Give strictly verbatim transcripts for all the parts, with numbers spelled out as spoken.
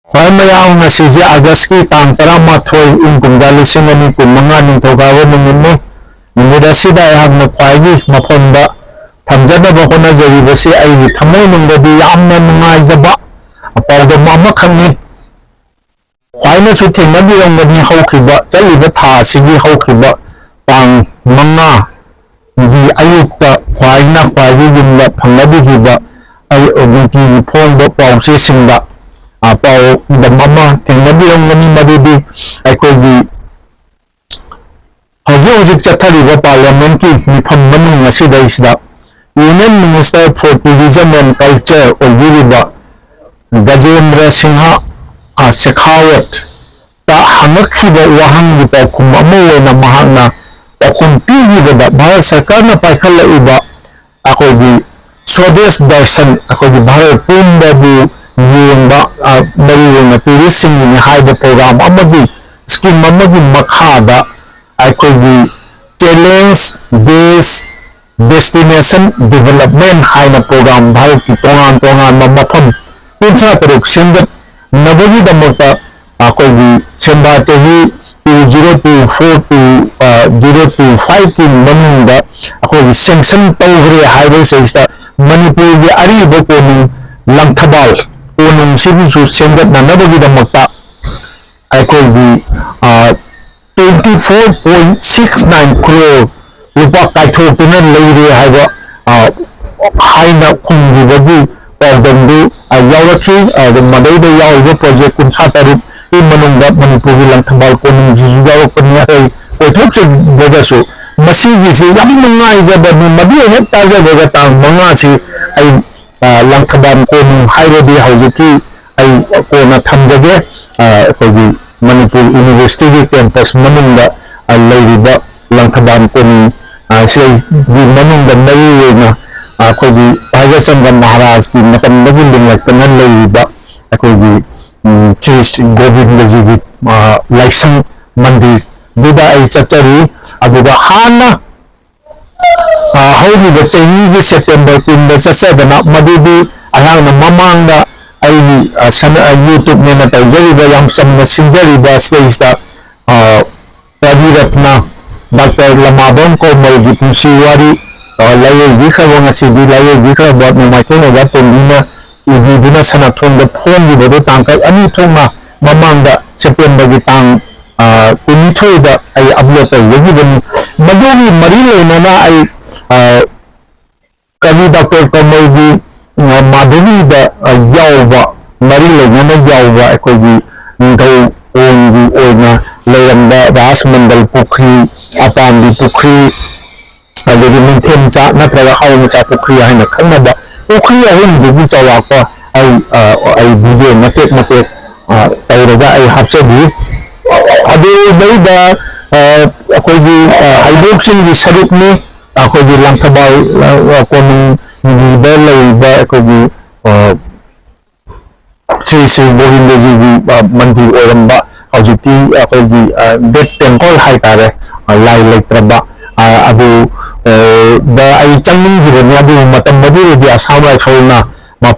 ꯈ꯭ꯋꯥꯏ ꯃꯌꯥꯝ, ꯉꯁꯤꯁꯦ ꯑꯥꯒꯁꯀꯤ ꯇꯥꯡ ꯇꯔꯥꯃꯥꯊꯣꯏ, ꯏꯪ ꯀꯨꯝꯖꯥ ꯂꯤꯁꯤꯡ ꯑꯅꯤ ꯀꯨꯟꯃꯉꯥ, ꯅꯤꯡꯊꯧꯀꯥꯕ ꯅꯨꯃꯤꯠꯅꯤ꯫ ꯅꯨꯃꯤꯠ ꯑꯁꯤꯗ ꯑꯩꯍꯥꯛꯅ ꯈ꯭ꯋꯥꯏꯒꯤ ꯃꯐꯝꯗ ꯊꯝꯖꯅꯕ ꯍꯣꯠꯅꯖꯔꯤꯕꯁꯤ ꯑꯩꯒꯤ ꯊꯃꯣꯏꯅꯨꯡꯗꯗꯤ ꯌꯥꯝꯅ ꯅꯨꯡꯉꯥꯏꯖꯕ ꯄꯥꯎꯗꯝ ꯑꯃꯈꯛꯅꯤ꯫ ꯈ꯭ꯋꯥꯏꯅꯁꯨ ꯊꯦꯡꯅꯕꯤꯔꯝꯒꯅꯤ, ꯍꯧꯈꯤꯕ, ꯆꯠꯂꯤꯕ ꯊꯥ ꯑꯁꯤꯒꯤ ꯍꯧꯈꯤꯕ ꯇꯥꯡ ꯃꯉꯥꯒꯤ ꯑꯌꯨꯛꯇ ꯈ꯭ꯋꯥꯏꯅ ꯈ꯭ꯋꯥꯏꯒꯤ ꯌꯨꯝꯗ ꯐꯪꯅꯕꯤꯈꯤꯕ ꯑꯩ ꯅꯨꯡꯇꯤꯒꯤ ꯐꯣꯡꯕ ꯄꯥꯎꯆꯦꯁꯤꯡꯗ, ꯑ, ꯄꯥꯎꯗꯝ ꯑꯃ ꯊꯦꯡꯅꯕꯤꯔꯝꯒꯅꯤ꯫ ꯃꯗꯨꯗꯤ ꯑꯩꯈꯣꯏꯒꯤ ꯍꯧꯖꯤꯛ ꯍꯧꯖꯤꯛ ꯆꯠꯊꯔꯤꯕ ꯄꯥꯔꯂꯤꯌꯥꯃꯦꯟꯠꯀꯤ ꯃꯤꯐꯝ ꯃꯅꯨꯡ ꯑꯁꯤꯗꯩꯁꯤꯗ Union Minister for Tourism and Culture ꯑꯣꯏꯕꯤꯔꯤꯕ ꯒꯖꯦꯟꯗ꯭ꯔ Singh, ꯑ, ꯁꯦꯈꯥꯋꯠꯇ ꯍꯪꯉꯛꯈꯤꯕ ꯋꯥꯍꯪꯒꯤ ꯄꯥꯎꯈꯨꯝ ꯑꯃ ꯑꯣꯏꯅ ꯃꯍꯥꯛꯅ ꯄꯥꯎꯈꯨꯝ ꯄꯤꯈꯤꯕꯗ, ꯚꯥꯔꯠ ꯁꯔꯀꯥꯔꯅ ꯄꯥꯏꯈꯠꯂꯛꯏꯕ ꯑꯩꯈꯣꯏꯒꯤ ꯁ꯭ꯋꯗꯦꯁ ꯗꯔꯁꯟ, ꯑꯩꯈꯣꯏꯒꯤ ꯚꯥꯔꯠ ꯄꯨꯝꯕꯕꯨ ꯌꯦꯡꯕ, ꯑ, ꯃꯔꯨꯑꯣꯏꯅ ꯇꯨꯔꯤꯁꯁꯤꯡꯒꯤꯅꯤ ꯍꯥꯏꯕ ꯄ꯭ꯔꯣꯒ꯭ꯔꯥꯝ ꯑꯃꯒꯤ, ꯁ꯭ꯀꯤꯝ ꯑꯃꯒꯤ ꯃꯈꯥꯗ ꯑꯩꯈꯣꯏꯒꯤ ꯆꯦꯂꯦꯟꯖ ꯕꯦꯁ ꯗꯦꯁꯇꯤꯅꯦꯁꯟ ꯗꯤꯕꯂꯞꯃꯦꯟ ꯍꯥꯏꯅ ꯄ꯭ꯔꯣꯒ꯭ꯔꯥꯝ, ꯚꯥꯔꯠꯀꯤ ꯇꯣꯉꯥꯟ ꯇꯣꯉꯥꯟꯕ ꯃꯐꯝ ꯀꯨꯟꯊ꯭ꯔꯥ ꯇꯔꯨꯛ ꯁꯦꯝꯒꯠꯅꯕꯒꯤꯗꯃꯛꯇ ꯑꯩꯈꯣꯏꯒꯤ ꯁꯦꯟꯕꯥ ꯆꯍꯤ two zero two four to, ꯑ, zero two five ꯀꯤ ꯃꯅꯨꯡꯗ ꯑꯩꯈꯣꯏꯒꯤ ꯁꯦꯡꯁꯟ ꯇꯧꯈ꯭ꯔꯦ ꯍꯥꯏꯕꯁꯤꯗꯩꯁꯤꯗ ꯃꯅꯤꯄꯨꯔꯒꯤ ꯑꯔꯤꯕ ꯀꯣꯅꯨꯡ ꯂꯪꯊꯕꯥꯜ ꯀꯣꯅꯨꯡꯁꯤꯕꯨꯁꯨ ꯁꯦꯝꯒꯠꯅꯅꯕꯒꯤꯗꯃꯛꯇ ꯑꯩꯈꯣꯏꯒꯤ, ꯑ, twenty four point six nine crore ꯂꯨꯄꯥ ꯀꯥꯏꯊꯣꯛꯇꯨꯅ ꯂꯩꯔꯦ ꯍꯥꯏꯕ, ꯑ, ꯍꯥꯏꯅ ꯈꯨꯝꯈꯤꯕꯒꯤ ꯄꯥꯎꯗꯝꯗꯨ, ꯑ, ꯌꯥꯎꯔꯛꯈꯤ꯫ ꯑꯗꯨ ꯃꯗꯩꯗ ꯌꯥꯎꯔꯤꯕ ꯄ꯭ꯔꯣꯖꯦꯛ ꯀꯨꯟꯊ꯭ꯔꯥ ꯇꯔꯨꯛꯀꯤ ꯃꯅꯨꯡꯗ ꯃꯅꯤꯄꯨꯔꯒꯤ ꯂꯪꯊꯕꯥꯜ ꯀꯣꯅꯨꯡꯁꯤꯁꯨ ꯌꯥꯎꯔꯛꯄꯅꯤ꯫ ꯑꯩ ꯀꯣꯏꯊꯣꯛꯆꯗ꯭ꯔꯒꯁꯨ ꯃꯁꯤꯒꯤꯁꯤ ꯌꯥꯝ ꯅꯨꯡꯉꯥꯏꯖꯕꯅꯤ꯫ ꯃꯗꯨ ꯍꯦꯛ ꯇꯥꯖꯕꯒ ꯇꯥꯡ ꯃꯉꯥꯁꯤ ꯑꯩ, ꯑ, ꯂꯪꯊꯕꯥꯜ ꯀꯣꯅꯨꯡ ꯍꯥꯏꯔꯗꯤ ꯍꯧꯖꯤꯛꯀꯤ ꯑꯩ ꯀꯣꯟꯅ ꯊꯝꯖꯒꯦ꯫ ꯑ, ꯑꯩꯈꯣꯏꯒꯤ ꯃꯅꯤꯄꯨꯔ ꯌꯨꯅꯤꯚꯔꯁꯤꯇꯤꯒꯤ ꯀꯦꯝꯄꯁ ꯃꯅꯨꯡꯗ, ꯑ, ꯂꯩꯔꯤꯕ ꯂꯪꯊꯕꯥꯜ ꯀꯣꯅꯨꯡ, ꯑ, ꯁꯤꯒꯤ ꯃꯅꯨꯡꯗ ꯃꯔꯨ ꯑꯣꯏꯅ, ꯑ, ꯑꯩꯈꯣꯏꯒꯤ ꯚꯥꯒ꯭ꯌꯆꯟꯗ꯭ꯔ ꯃꯍꯥꯔꯥꯖꯀꯤ ꯃꯇꯝꯗꯒꯤ ꯂꯤꯡꯂꯛꯇꯅ ꯂꯩꯔꯤꯕ ꯑꯩꯈꯣꯏꯒꯤ, ꯎꯝ, ꯁ꯭ꯔꯤ ꯒꯣꯕꯤꯟꯗꯖꯤꯒꯤ, ꯑ, ꯂꯥꯏꯁꯪ ꯃꯟꯗꯤꯔꯗꯨꯗ ꯑꯩ ꯆꯠꯆꯔꯨꯏ꯫ ꯑꯗꯨꯒ ꯍꯥꯟꯅ, ꯑ, ꯍꯧꯈꯤꯕ ꯆꯍꯤꯒꯤ ꯁꯦꯞꯇꯦꯝꯕꯔ ꯀꯨꯟꯗ ꯆꯠꯆꯗꯅ, ꯃꯗꯨꯗꯤ ꯑꯩꯍꯥꯛꯅ ꯃꯃꯥꯡꯗ ꯑꯩꯒꯤ, ꯑ, ꯁꯅ-, ꯑ, YouTube-ꯅꯦꯅ ꯇꯧꯖꯔꯤꯕ, ꯌꯥꯝ ꯆꯝꯅ ꯁꯤꯟꯖꯔꯤꯕ ꯁꯤꯗꯩꯁꯤꯗ, ꯑ, ꯀꯕꯤ ꯔꯠꯅ ꯗꯥꯛꯇꯔ ꯂꯃꯥꯕꯝ ꯀꯧꯃꯜꯒꯤ ꯄꯨꯟꯁꯤ ꯋꯥꯔꯤ, ꯑ, ꯂꯥꯏꯌꯦꯡꯕꯤꯈ꯭ꯔꯕ, ꯉꯁꯤꯗꯤ ꯂꯥꯏꯌꯦꯡꯕꯤꯈ꯭ꯔꯕ ꯅꯣꯡꯃꯥꯏꯊꯦꯝ ꯑꯣꯖꯥ ꯇꯣꯝꯕꯤꯅ ꯏꯕꯤꯗꯨꯅ ꯁꯅꯥꯊꯣꯡꯗ ꯐꯣꯡꯈꯤꯕꯗꯨ ꯇꯥꯡꯀꯛ ꯑꯅꯤ ꯊꯣꯛꯅ ꯃꯃꯥꯡꯗ ꯁꯦꯞꯇꯦꯝꯕꯔꯒꯤ ꯇꯥꯡ, ꯑ, ꯀꯨꯟꯅꯤꯊꯣꯏꯗ ꯑꯩ upload ꯇꯧꯖꯈꯤꯕꯅꯤ꯫ ꯃꯗꯨꯒꯤ ꯃꯔꯤ ꯂꯩꯅꯅ ꯑꯩ, ꯑ, ꯀꯕꯤ ꯗꯥꯛꯇꯔ ꯀꯃꯜꯒꯤ, ꯑ, ꯃꯥꯙꯕꯤꯗ, ꯑ, ꯌꯥꯎꯕ, ꯃꯔꯤ ꯂꯩꯅꯅ ꯌꯥꯎꯕ ꯑꯩꯈꯣꯏꯒꯤ ꯅꯤꯡꯊꯧ ꯀꯣꯟꯒꯤ ꯑꯣꯏꯅ ꯂꯩꯔꯝꯕ ꯔꯥꯖ ꯃꯟꯗꯜ ꯄꯨꯈ꯭ꯔꯤ, ꯑꯄꯥꯝꯕꯤ ꯄꯨꯈ꯭ꯔꯤ, ꯑꯗꯒꯤ ꯅꯤꯡꯊꯦꯝꯆꯥ ꯅꯠꯇ꯭ꯔꯒ ꯍꯥꯎ ꯃꯆꯥ ꯄꯨꯈ꯭ꯔꯤ ꯍꯥꯏꯅ ꯈꯪꯅꯕ ꯄꯨꯈ꯭ꯔꯤ ꯑꯍꯨꯝꯗꯨꯒꯤ ꯆꯥꯎꯔꯥꯛꯄ ꯑꯩ, ꯑ, ꯑꯩ video ꯃꯇꯦꯛ ꯃꯇꯦꯛ, ꯑ, ꯇꯧꯔꯒ ꯑꯩ ꯍꯥꯞꯆꯈꯤ꯫ ꯑꯗꯨꯗꯩꯗ, ꯑ, ꯑꯩꯈꯣꯏꯒꯤ, ꯑ, ꯍꯩꯕꯣꯛꯁꯤꯡꯒꯤ ꯁꯔꯨꯛꯅꯤ꯫ ꯑꯩꯈꯣꯏꯒꯤ ꯂꯥꯡꯊꯕꯥꯜ, ꯑ, ꯀꯣꯅꯨꯡꯒꯤꯗ ꯂꯩꯔꯤꯕ ꯑꯩꯈꯣꯏꯒꯤ, ꯑ, ꯁ꯭ꯔꯤ ꯁ꯭ꯔꯤ ꯒꯣꯕꯤꯟꯗꯖꯤꯒꯤ, ꯑ, ꯃꯟꯗꯤꯔ ꯑꯣꯏꯔꯝꯕ, ꯍꯧꯖꯤꯛꯇꯤ ꯑꯩꯈꯣꯏꯒꯤ, ꯑ, dead temple ꯍꯥꯏꯇꯥꯔꯦ, ꯑ, ꯂꯥꯏ ꯂꯩꯇ꯭ꯔꯕ, ꯑ, ꯑꯗꯨ, ꯑ, ꯗ ꯑꯩ ꯆꯪꯅꯤꯡꯈꯤꯕꯅꯤ꯫ ꯑꯗꯨꯕꯨ ꯃꯇꯝ ꯑꯗꯨꯗꯗꯤ ꯑꯁꯥꯝ ꯔꯥꯏꯐꯜꯅ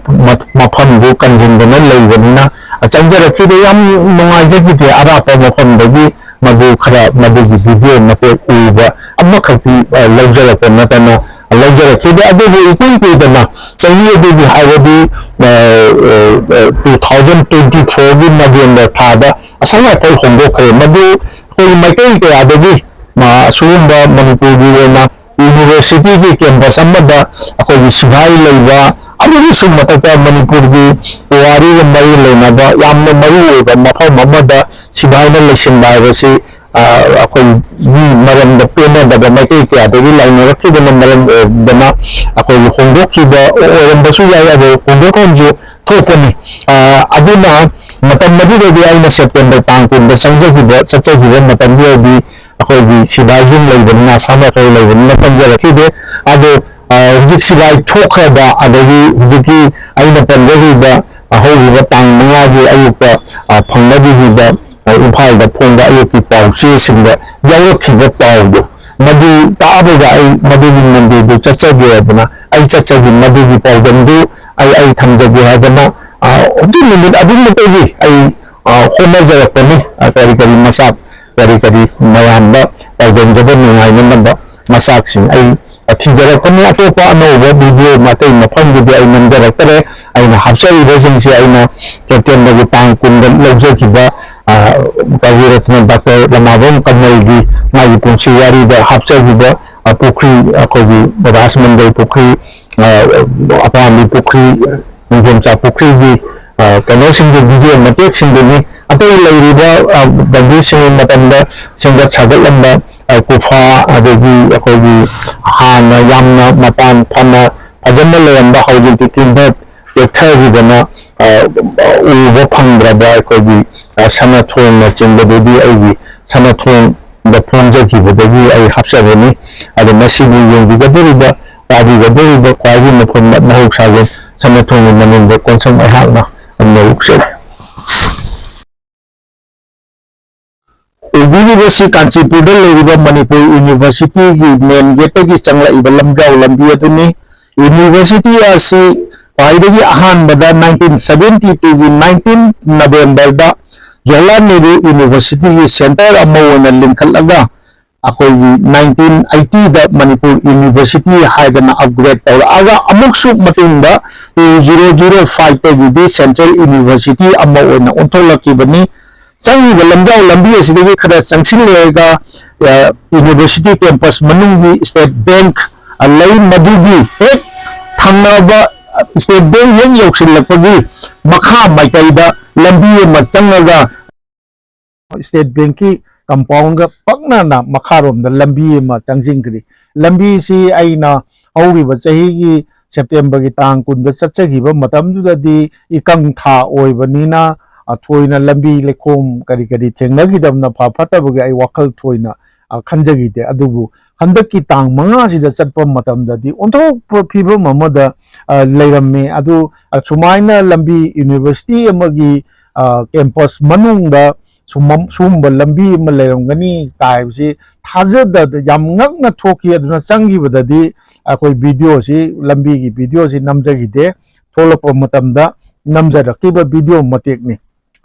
ꯃꯐꯝꯗꯨ ꯀꯟꯁꯤꯟꯗꯨꯅ ꯂꯩꯕꯅꯤꯅ ꯆꯪꯖꯔꯛꯈꯤꯗꯦ꯫ ꯌꯥꯝ ꯅꯨꯡꯉꯥꯏꯖꯈꯤꯗꯦ꯫ ꯑꯔꯥꯞꯄ ꯃꯐꯝꯗꯒꯤ ꯃꯗꯨ ꯈꯔ, ꯃꯗꯨꯒꯤ video ꯃꯇꯦꯛ ꯎꯕ ꯑꯃꯈꯛꯇꯤ, ꯑ, ꯂꯧꯖꯔꯛꯄ ꯅꯠꯇꯅ ꯂꯧꯖꯔꯛꯈꯤꯗꯦ꯫ ꯑꯗꯨꯕꯨ ꯏꯀꯨꯏ ꯀꯨꯏꯗꯅ ꯆꯍꯤ ꯑꯗꯨꯒꯤ ꯍꯥꯏꯔꯗꯤ, ꯑ, ꯑ, two thousand twenty four-ꯒꯤ November ꯊꯥꯗ ꯑꯁꯥꯝ ꯔꯥꯏꯐꯜ ꯍꯣꯡꯗꯣꯛꯈ꯭ꯔꯦ꯫ ꯃꯗꯨ ꯑꯩꯈꯣꯏ ꯃꯩꯇꯩ ꯀꯌꯥꯗꯒꯤ, ꯑ, ꯑꯁꯤꯒꯨꯝꯕ ꯃꯅꯤꯄꯨꯔꯒꯤ ꯑꯣꯏꯅ university-ꯒꯤ campus ꯑꯃꯗ ꯑꯩꯈꯣꯏꯒꯤ ꯁꯤꯐꯥꯏ ꯂꯩꯕ, ꯑꯗꯨꯒꯤꯁꯨ ꯃꯊꯛꯇ ꯃꯅꯤꯄꯨꯔꯒꯤ ꯄꯨꯋꯥꯔꯤꯒ ꯃꯔꯤ ꯂꯩꯅꯕ ꯌꯥꯝꯅ ꯃꯔꯨ ꯑꯣꯏꯕ ꯃꯐꯝ ꯑꯃꯗ ꯁꯤꯐꯥꯏꯅ ꯂꯩꯁꯤꯟꯕ ꯍꯥꯏꯕꯁꯤ, ꯑ, ꯑꯩꯈꯣꯏ ꯃꯤ ꯃꯔꯝꯗ ꯄꯦꯟꯅꯗꯕ ꯃꯩꯇꯩ ꯀꯌꯥꯗꯒꯤ ꯂꯥꯎꯅꯔꯛꯈꯤꯕꯅ ꯃꯔꯝ ꯑꯣꯏꯗꯅ ꯑꯩꯈꯣꯏꯒꯤ ꯍꯣꯡꯗꯣꯛꯈꯤꯕ ꯑꯣꯏꯔꯝꯕꯁꯨ ꯌꯥꯏ꯫ ꯑꯗꯣ ꯍꯣꯡꯗꯣꯛꯐꯝꯁꯨ ꯊꯣꯛꯄꯅꯤ꯫ ꯑ, ꯑꯗꯨꯅ ꯃꯇꯝ ꯑꯗꯨꯗꯗꯤ ꯑꯩꯅ ꯁꯦꯞꯇꯦꯝꯕꯔ ꯇꯥꯡ ꯀꯨꯟꯗ ꯆꯪꯖꯈꯤꯕ, ꯆꯠꯆꯈꯤꯕ ꯃꯇꯝꯗꯨꯗꯗꯤ ꯑꯩꯈꯣꯏꯒꯤ ꯁꯤꯐꯥꯏꯁꯤꯡ ꯂꯩꯕꯅꯤꯅ, ꯑꯁꯥꯝ ꯔꯥꯏꯐꯜ ꯂꯩꯕꯅꯤꯅ ꯆꯪꯖꯔꯛꯈꯤꯗꯦ꯫ ꯑꯗꯣ, ꯑ, ꯍꯧꯖꯤꯛ ꯁꯤꯐꯥꯏ ꯊꯣꯛꯈ꯭ꯔꯕ, ꯑꯗꯒꯤ ꯍꯧꯖꯤꯛꯀꯤ ꯑꯩꯅ ꯄꯟꯖꯈꯤꯕ, ꯑ, ꯍꯧꯈꯤꯕ ꯇꯥꯡ ꯃꯉꯥꯒꯤ ꯑꯌꯨꯛꯇ, ꯑ, ꯐꯪꯅꯕꯤꯈꯤꯕ ꯏꯝꯐꯥꯜꯗ ꯐꯣꯡꯕ ꯑꯌꯨꯛꯀꯤ ꯄꯥꯎꯆꯦꯁꯤꯡꯗ ꯌꯥꯎꯔꯛꯈꯤꯕ ꯄꯥꯎꯗꯨ, ꯃꯗꯨ ꯇꯥꯕꯒ ꯑꯩ ꯃꯗꯨꯒꯤ ꯃꯟꯗꯤꯔꯗꯨ ꯆꯠꯆꯒꯦ ꯍꯥꯏꯗꯅ ꯑꯩ ꯆꯠꯆꯈꯤ꯫ ꯃꯗꯨꯒꯤ ꯄꯥꯎꯗꯝꯗꯨ ꯑꯩ ꯑꯩ ꯊꯝꯖꯒꯦ ꯍꯥꯏꯗꯅ, ꯑ, ꯍꯧꯖꯤꯛ ꯅꯨꯃꯤꯠ ꯑꯗꯨꯃꯛꯇꯒꯤ ꯑꯩ, ꯑ, ꯍꯣꯠꯅꯖꯔꯛꯄꯅꯤ꯫ ꯑ, ꯀꯔꯤ ꯀꯔꯤ ꯃꯆꯥꯛ, ꯀꯔꯤ ꯀꯔꯤ ꯃꯌꯥꯝꯗ ꯄꯥꯎꯗꯝꯒꯗ ꯅꯨꯡꯉꯥꯏꯅꯅꯕ ꯃꯆꯥꯛꯁꯤꯡ ꯑꯩ ꯊꯤꯖꯔꯛꯄꯅꯤ꯫ ꯑꯇꯣꯞꯄ ꯑꯅꯧꯕ ꯚꯤꯗꯤꯑꯣ ꯑꯇꯩ ꯃꯐꯝꯒꯤꯗꯤ ꯑꯩ ꯅꯝꯖꯔꯛꯇꯔꯦ꯫ ꯑꯩꯅ ꯍꯥꯞꯆꯔꯤꯕꯁꯤꯡꯁꯦ ꯑꯩꯅ ꯁꯦꯞꯇꯦꯝꯕꯔꯒꯤ ꯇꯥꯡ ꯀꯨꯟꯗ ꯂꯧꯖꯈꯤꯕ, ꯑ, ꯀꯕꯤꯔꯠꯅ ꯗꯥꯛꯇꯔ ꯔꯃꯥꯕꯝ ꯀꯃꯜꯒꯤ ꯃꯥꯒꯤ ꯄꯨꯟꯁꯤ ꯋꯥꯔꯤꯗ ꯍꯥꯞꯆꯈꯤꯕ, ꯑ, ꯄꯨꯈ꯭ꯔꯤ, ꯑꯩꯈꯣꯏꯒꯤ ꯔꯥꯖꯃꯟꯗꯜ ꯄꯨꯈ꯭ꯔꯤ, ꯑ, ꯑꯄꯥꯝꯕꯤ ꯄꯨꯈ꯭ꯔꯤ, ꯅꯤꯡꯊꯦꯝꯆꯥ ꯄꯨꯈ꯭ꯔꯤꯒꯤ, ꯑ, ꯀꯩꯅꯣꯁꯤꯡꯗꯨ, ꯚꯤꯗꯤꯑꯣ ꯃꯇꯦꯛꯁꯤꯡꯗꯨꯅꯤ꯫ ꯑꯇꯩ ꯂꯩꯔꯤꯕ, ꯑ, ꯕꯟꯗꯨꯁꯤꯡꯒꯤ ꯃꯇꯝꯗ ꯁꯦꯝꯒꯠ ꯁꯥꯒꯠꯂꯝꯕ, ꯑ, ꯀꯨꯐꯥ, ꯑꯗꯒꯤ ꯑꯩꯈꯣꯏꯒꯤ ꯍꯥꯟꯅ ꯌꯥꯝꯅ ꯃꯄꯥꯟ ꯐꯅ ꯐꯖꯅ ꯂꯩꯔꯝꯕ, ꯍꯧꯖꯤꯛꯇꯤ ꯀꯤꯟꯊ ꯇꯦꯛꯊꯈꯤꯗꯅ, ꯑ, ꯎꯕ ꯐꯪꯗ꯭ꯔꯕ ꯑꯩꯈꯣꯏꯒꯤ, ꯑ, ꯁꯅꯥꯊꯣꯡꯅꯆꯤꯡꯕꯗꯨꯗꯤ ꯑꯩꯒꯤ ꯁꯅꯥꯊꯣꯡꯗ ꯐꯣꯡꯖꯈꯤꯕꯗꯒꯤ ꯑꯩ ꯍꯥꯞꯆꯕꯅꯤ꯫ ꯑꯗꯣ ꯃꯁꯤꯕꯨ ꯌꯦꯡꯕꯤꯒꯗꯧꯔꯤꯕ, ꯇꯥꯕꯤꯒꯗꯧꯔꯤꯕ ꯈ꯭ꯋꯥꯏꯒꯤ ꯃꯐꯝꯗ ꯃꯍꯧꯁꯥꯒꯤ ꯁꯅꯥꯊꯣꯡꯒꯤ ꯃꯅꯤꯡꯗ ꯀꯣꯟꯁꯝ ꯑꯩꯍꯥꯛꯅ ꯑꯗꯨꯝ ꯎꯠꯆꯔꯤ꯫ ꯎꯕꯤꯔꯤꯕꯁꯤ ꯀꯥꯟꯆꯤꯄꯨꯔꯗ ꯂꯩꯔꯤꯕ ꯃꯅꯤꯄꯨꯔ ꯌꯨꯅꯤꯚꯔꯁꯤꯇꯤꯒꯤ ꯃꯦꯟ ꯒꯦꯠꯇꯒꯤ ꯆꯪꯂꯛꯏꯕ ꯂꯝꯖꯥꯎ ꯂꯝꯕꯤ ꯑꯗꯨꯅꯤ꯫ ꯌꯨꯅꯤꯚꯔꯁꯤꯇꯤ ꯑꯁꯤ ꯈ꯭ꯋꯥꯏꯗꯒꯤ ꯑꯍꯥꯟꯕꯗ ꯅꯥꯏꯟꯇꯤꯟ ꯁꯕꯦꯟꯇꯤ ꯇꯨꯒꯤ ꯅꯥꯏꯟꯇꯤꯟ ꯅꯕꯦꯝꯕꯔꯗ ꯖꯋꯥꯍꯔꯂꯥꯜ ꯅꯦꯍꯔꯨ ꯌꯨꯅꯤꯚꯔꯁꯤꯇꯤꯒꯤ ꯁꯦꯟꯇꯔ ꯑꯃ ꯑꯣꯏꯅ ꯂꯤꯡꯈꯠꯂꯒ ꯑꯩꯈꯣꯏꯒꯤ ꯅꯥꯏꯟꯇꯤꯟ ꯑꯩꯠꯇꯤꯗ ꯃꯅꯤꯄꯨꯔ ꯌꯨꯅꯤꯚꯔꯁꯤꯇꯤ ꯍꯥꯏꯗꯅ ꯑꯞꯒ꯭ꯔꯦꯗ ꯇꯧꯔꯛꯑꯒ ꯑꯃꯨꯛꯁꯨ ꯃꯇꯨꯡꯗ ꯇꯨ ꯖꯤꯔꯣ ꯖꯤꯔꯣ ꯐꯥꯏꯚꯇꯒꯤꯗꯤ ꯁꯦꯟꯇ꯭ꯔꯦꯜ ꯌꯨꯅꯤꯚꯔꯁꯤꯇꯤ ꯑꯃ ꯑꯣꯏꯅ ꯑꯣꯟꯊꯣꯛꯂꯛꯈꯤꯕꯅꯤ꯫ ꯆꯪꯉꯤꯕ ꯂꯝꯖꯥꯎ ꯂꯝꯕꯤ ꯑꯁꯤꯗꯒꯤ ꯈꯔ ꯆꯪꯁꯤꯜꯂꯦꯒ, ꯑ, ꯌꯨꯅꯤꯚꯔꯁꯤꯇꯤ ꯀꯦꯝꯄꯁ ꯃꯅꯨꯡꯒꯤ ꯁ꯭ꯇꯦꯠ ꯕꯦꯡꯛ, ꯑ, ꯂꯩ꯫ ꯃꯗꯨꯒꯤ ꯍꯦꯛ ꯊꯪꯅꯕ, ꯑ, ꯁ꯭ꯇꯦꯠ ꯕꯦꯡꯛ ꯍꯦꯛ ꯌꯧꯁꯤꯜꯂꯛꯄꯒꯤ ꯃꯈꯥ ꯃꯥꯏꯀꯩꯗ ꯂꯝꯕꯤ ꯑꯃ ꯆꯪꯉꯒ ꯁ꯭ꯇꯦꯠ ꯕꯦꯡꯛꯀꯤ ꯀꯝꯄꯥꯎꯟꯒ ꯄꯛꯅꯅ ꯃꯈꯥꯔꯣꯝꯗ ꯂꯝꯕꯤ ꯑꯃ ꯆꯪꯁꯤꯟꯈ꯭ꯔꯤ꯫ ꯂꯝꯕꯤꯁꯤ ꯑꯩꯅ ꯍꯧꯈꯤꯕ ꯆꯍꯤꯒꯤ ꯁꯦꯞꯇꯦꯝꯕꯔꯒꯤ ꯇꯥꯡ ꯀꯨꯟꯗ ꯆꯠꯆꯈꯤꯕ ꯃꯇꯝꯗꯨꯗꯗꯤ ꯏꯀꯪ ꯊꯥ ꯑꯣꯏꯕꯅꯤꯅ, ꯑ, ꯊꯣꯏꯅ ꯂꯝꯕꯤ ꯂꯩꯈꯣꯝ ꯀꯔꯤ ꯀꯔꯤ ꯊꯦꯡꯅꯈꯤꯗꯕꯅ ꯐ-, ꯐꯠꯇꯕꯒꯤ ꯑꯩ ꯋꯥꯈꯜ ꯊꯣꯏꯅ, ꯑ, ꯈꯟꯖꯈꯤꯗꯦ꯫ ꯑꯗꯨꯕꯨ ꯍꯟꯗꯛꯀꯤ ꯇꯥꯡ ꯃꯉꯥꯁꯤꯗ ꯆꯠꯄ ꯃꯇꯝꯗꯗꯤ ꯑꯣꯟꯊꯣꯛꯄ ꯐꯤꯕꯝ ꯑꯃꯗ, ꯑ, ꯂꯩꯔꯝꯃꯤ꯫ ꯑꯗꯨ ꯑꯁꯨꯃꯥꯏꯅ ꯂꯝꯕꯤ ꯌꯨꯅꯤꯚꯔꯁꯤꯇꯤ ꯑꯃꯒꯤ, ꯑ, ꯀꯦꯝꯄꯁ ꯃꯅꯨꯡꯗ ꯁꯨꯝꯕ ꯂꯝꯕꯤ ꯑꯃ ꯂꯩꯔꯝꯒꯅꯤ ꯀꯥꯏꯕꯁꯤ ꯊꯥꯖꯗ ꯌꯥꯝ ꯉꯛꯅ ꯊꯣꯛꯈꯤ꯫ ꯑꯗꯨꯅ ꯆꯪꯈꯤꯕꯗꯗꯤ ꯑꯩꯈꯣꯏ ꯚꯤꯗꯤꯑꯣꯁꯤ, ꯂꯝꯕꯤꯒꯤ ꯚꯤꯗꯤꯑꯣꯁꯤ ꯅꯝꯖꯈꯤꯗꯦ꯫ ꯊꯣꯛꯂꯛꯄ ꯃꯇꯝꯗ ꯅꯝꯖꯔꯛꯈꯤꯕ ꯚꯤꯗꯤꯑꯣ ꯃꯇꯦꯛꯅꯤ꯫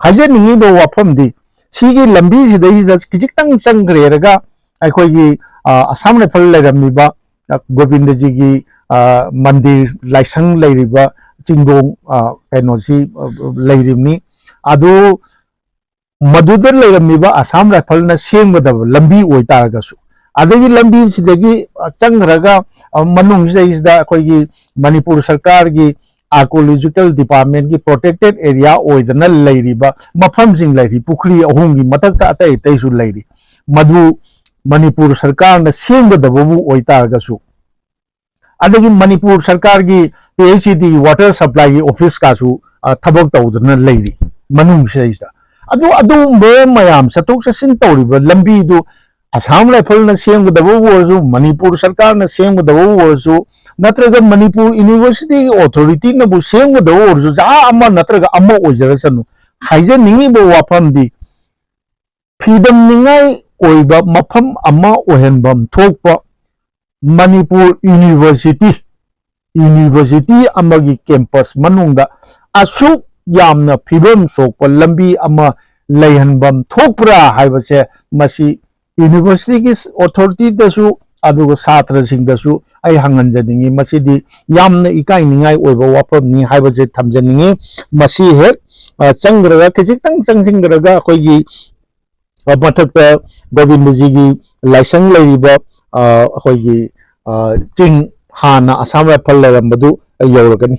ꯍꯥꯏꯖꯅꯤꯡꯉꯤꯕ ꯋꯥꯐꯝꯗꯤ, ꯁꯤꯒꯤ ꯂꯝꯕꯤꯁꯤꯗꯩꯁꯤꯗ ꯈꯤꯖꯤꯛꯇꯪ ꯆꯪꯈ꯭ꯔꯦꯔꯒ ꯑꯩꯈꯣꯏꯒꯤ ꯑꯁꯥꯝ ꯔꯥꯏꯐꯜ ꯂꯩꯔꯝꯃꯤꯕ, ꯒꯣꯕꯤꯟꯗꯖꯤꯒꯤ ꯃꯟꯗꯤꯔ, ꯂꯥꯏꯁꯪ ꯂꯩꯔꯤꯕ ꯆꯤꯡꯗꯣꯡ, ꯀꯩꯅꯣꯁꯤ ꯂꯩꯔꯤꯕꯅꯤ꯫ ꯑꯗꯨ ꯃꯗꯨꯗ ꯂꯩꯔꯝꯃꯤꯕ ꯑꯁꯥꯝ ꯔꯥꯏꯐꯜꯅ ꯁꯦꯝꯒꯗꯕ ꯂꯝꯕꯤ ꯑꯣꯏꯇꯥꯔꯒꯁꯨ, ꯑꯗꯒꯤ ꯂꯝꯕꯤꯁꯤꯗꯒꯤ ꯆꯪꯈ꯭ꯔꯒ ꯃꯅꯨꯡꯁꯤꯗꯩꯁꯤꯗ ꯑꯩꯈꯣꯏꯒꯤ ꯃꯅꯤꯄꯨꯔ ꯁꯔꯀꯥꯔꯒꯤ ꯑꯥꯔꯀꯤꯑꯣꯂꯣꯖꯤꯀꯦꯜ ꯗꯤꯄꯥꯔꯠꯃꯦꯟꯒꯤ ꯄ꯭ꯔꯣꯇꯦꯛꯇꯦꯠ ꯑꯦꯔꯤꯌꯥ ꯑꯣꯏꯗꯅ ꯂꯩꯔꯤꯕ ꯃꯐꯝꯁꯤꯡ ꯂꯩꯔꯤ, ꯄꯨꯈ꯭ꯔꯤ ꯑꯍꯨꯝꯒꯤ ꯃꯊꯛꯇ ꯑꯇꯩ ꯑꯇꯩꯁꯨ ꯂꯩꯔꯤ꯫ ꯃꯗꯨ ꯃꯅꯤꯄꯨꯔ ꯁꯔꯀꯥꯔꯅ ꯁꯦꯝꯒꯗꯕꯕꯨ ꯑꯣꯏꯇꯥꯔꯒꯁꯨ, ꯑꯗꯒꯤ ꯃꯅꯤꯄꯨꯔ ꯁꯔꯀꯥꯔꯒꯤ ꯄꯤ ꯑꯩꯆ ꯏ ꯗꯤꯒꯤ ꯋꯥꯇꯔ ꯁꯄ꯭ꯂꯥꯏꯒꯤ ꯑꯣꯐꯤꯁꯀꯁꯨ ꯊꯕꯛ ꯇꯧꯗꯅ ꯂꯩꯔꯤ ꯃꯅꯨꯡꯁꯤꯗꯩꯁꯤꯗ꯫ ꯑꯗꯨ ꯑꯗꯨꯒꯨꯝꯕ ꯃꯌꯥꯝ ꯆꯠꯊꯣꯛ ꯆꯠꯁꯤꯟ ꯇꯧꯔꯤꯕ ꯂꯝꯕꯤꯗꯨ ꯑꯁꯥꯝ ꯔꯥꯏꯐꯜꯅ ꯁꯦꯝꯒꯗꯕꯕꯨ ꯑꯣꯏꯔꯁꯨ, ꯃꯅꯤꯄꯨꯔ ꯁꯔꯀꯥꯔꯅ ꯁꯦꯝꯒꯗꯕꯕꯨ ꯑꯣꯏꯔꯁꯨ, ꯅꯠꯇ꯭ꯔꯒ ꯃꯅꯤꯄꯨꯔ ꯌꯨꯅꯤꯚꯔꯁꯤꯇꯤꯒꯤ ꯑꯣꯊꯣꯔꯤꯇꯤꯅꯕꯨ ꯁꯦꯝꯒꯗꯕ ꯑꯣꯏꯔꯁꯨ, ꯖꯍꯥ ꯑꯃ ꯅꯠꯇ꯭ꯔꯒ ꯑꯃ ꯑꯣꯏꯖꯔꯁꯅꯨ, ꯍꯥꯏꯖꯅꯤꯡꯉꯤꯕ ꯋꯥꯐꯝꯗꯤ, ꯐꯤꯗꯝꯅꯤꯡꯉꯥꯏ ꯑꯣꯏꯕ ꯃꯐꯝ ꯑꯃ ꯑꯣꯏꯍꯟꯐꯝ ꯊꯣꯛꯄ ꯃꯅꯤꯄꯨꯔ ꯌꯨꯅꯤꯚꯔꯁꯤꯇꯤ, ꯌꯨꯅꯤꯚꯔꯁꯤꯇꯤ ꯑꯃꯒꯤ ꯀꯦꯝꯄꯁ ꯃꯅꯨꯡꯗ ꯑꯁꯨꯛ ꯌꯥꯝꯅ ꯐꯤꯕꯝ ꯁꯣꯛꯄ ꯂꯝꯕꯤ ꯑꯃ ꯂꯩꯍꯟꯐꯝ ꯊꯣꯛꯄ꯭ꯔꯥ ꯍꯥꯏꯕꯁꯦ, ꯃꯁꯤ ꯌꯨꯅꯤꯚꯔꯁꯤꯇꯤꯒꯤ ꯑꯣꯊꯣꯔꯤꯇꯤꯗꯁꯨ ꯑꯗꯨꯒ ꯁꯥꯇ꯭ꯔꯁꯤꯡꯗꯁꯨ ꯑꯩ ꯍꯪꯍꯟꯖꯅꯤꯡꯉꯤ꯫ ꯃꯁꯤꯗꯤ ꯌꯥꯝꯅ ꯏꯀꯥꯏꯅꯤꯡꯉꯥꯏ ꯑꯣꯏꯕ ꯋꯥꯐꯝꯅꯤ ꯍꯥꯏꯕꯁꯦ ꯊꯝꯖꯅꯤꯡꯉꯤ꯫ ꯃꯁꯤ ꯍꯦꯛ ꯆꯪꯈ꯭ꯔꯒ, ꯈꯖꯤꯛꯇꯪ ꯆꯪꯁꯤꯟꯈ꯭ꯔꯒ, ꯑꯩꯈꯣꯏꯒꯤ ꯃꯊꯛꯇ ꯒꯣꯕꯤꯟꯗꯖꯤꯒꯤ ꯂꯥꯏꯁꯪ ꯂꯩꯔꯤꯕ ꯑꯩꯈꯣꯏꯒꯤ ꯆꯤꯡ, ꯍꯥꯟꯅ ꯑꯁꯥꯝ ꯔꯥꯏꯐꯜ ꯂꯩꯔꯝꯕꯗꯨ ꯌꯧꯔꯒꯅꯤ꯫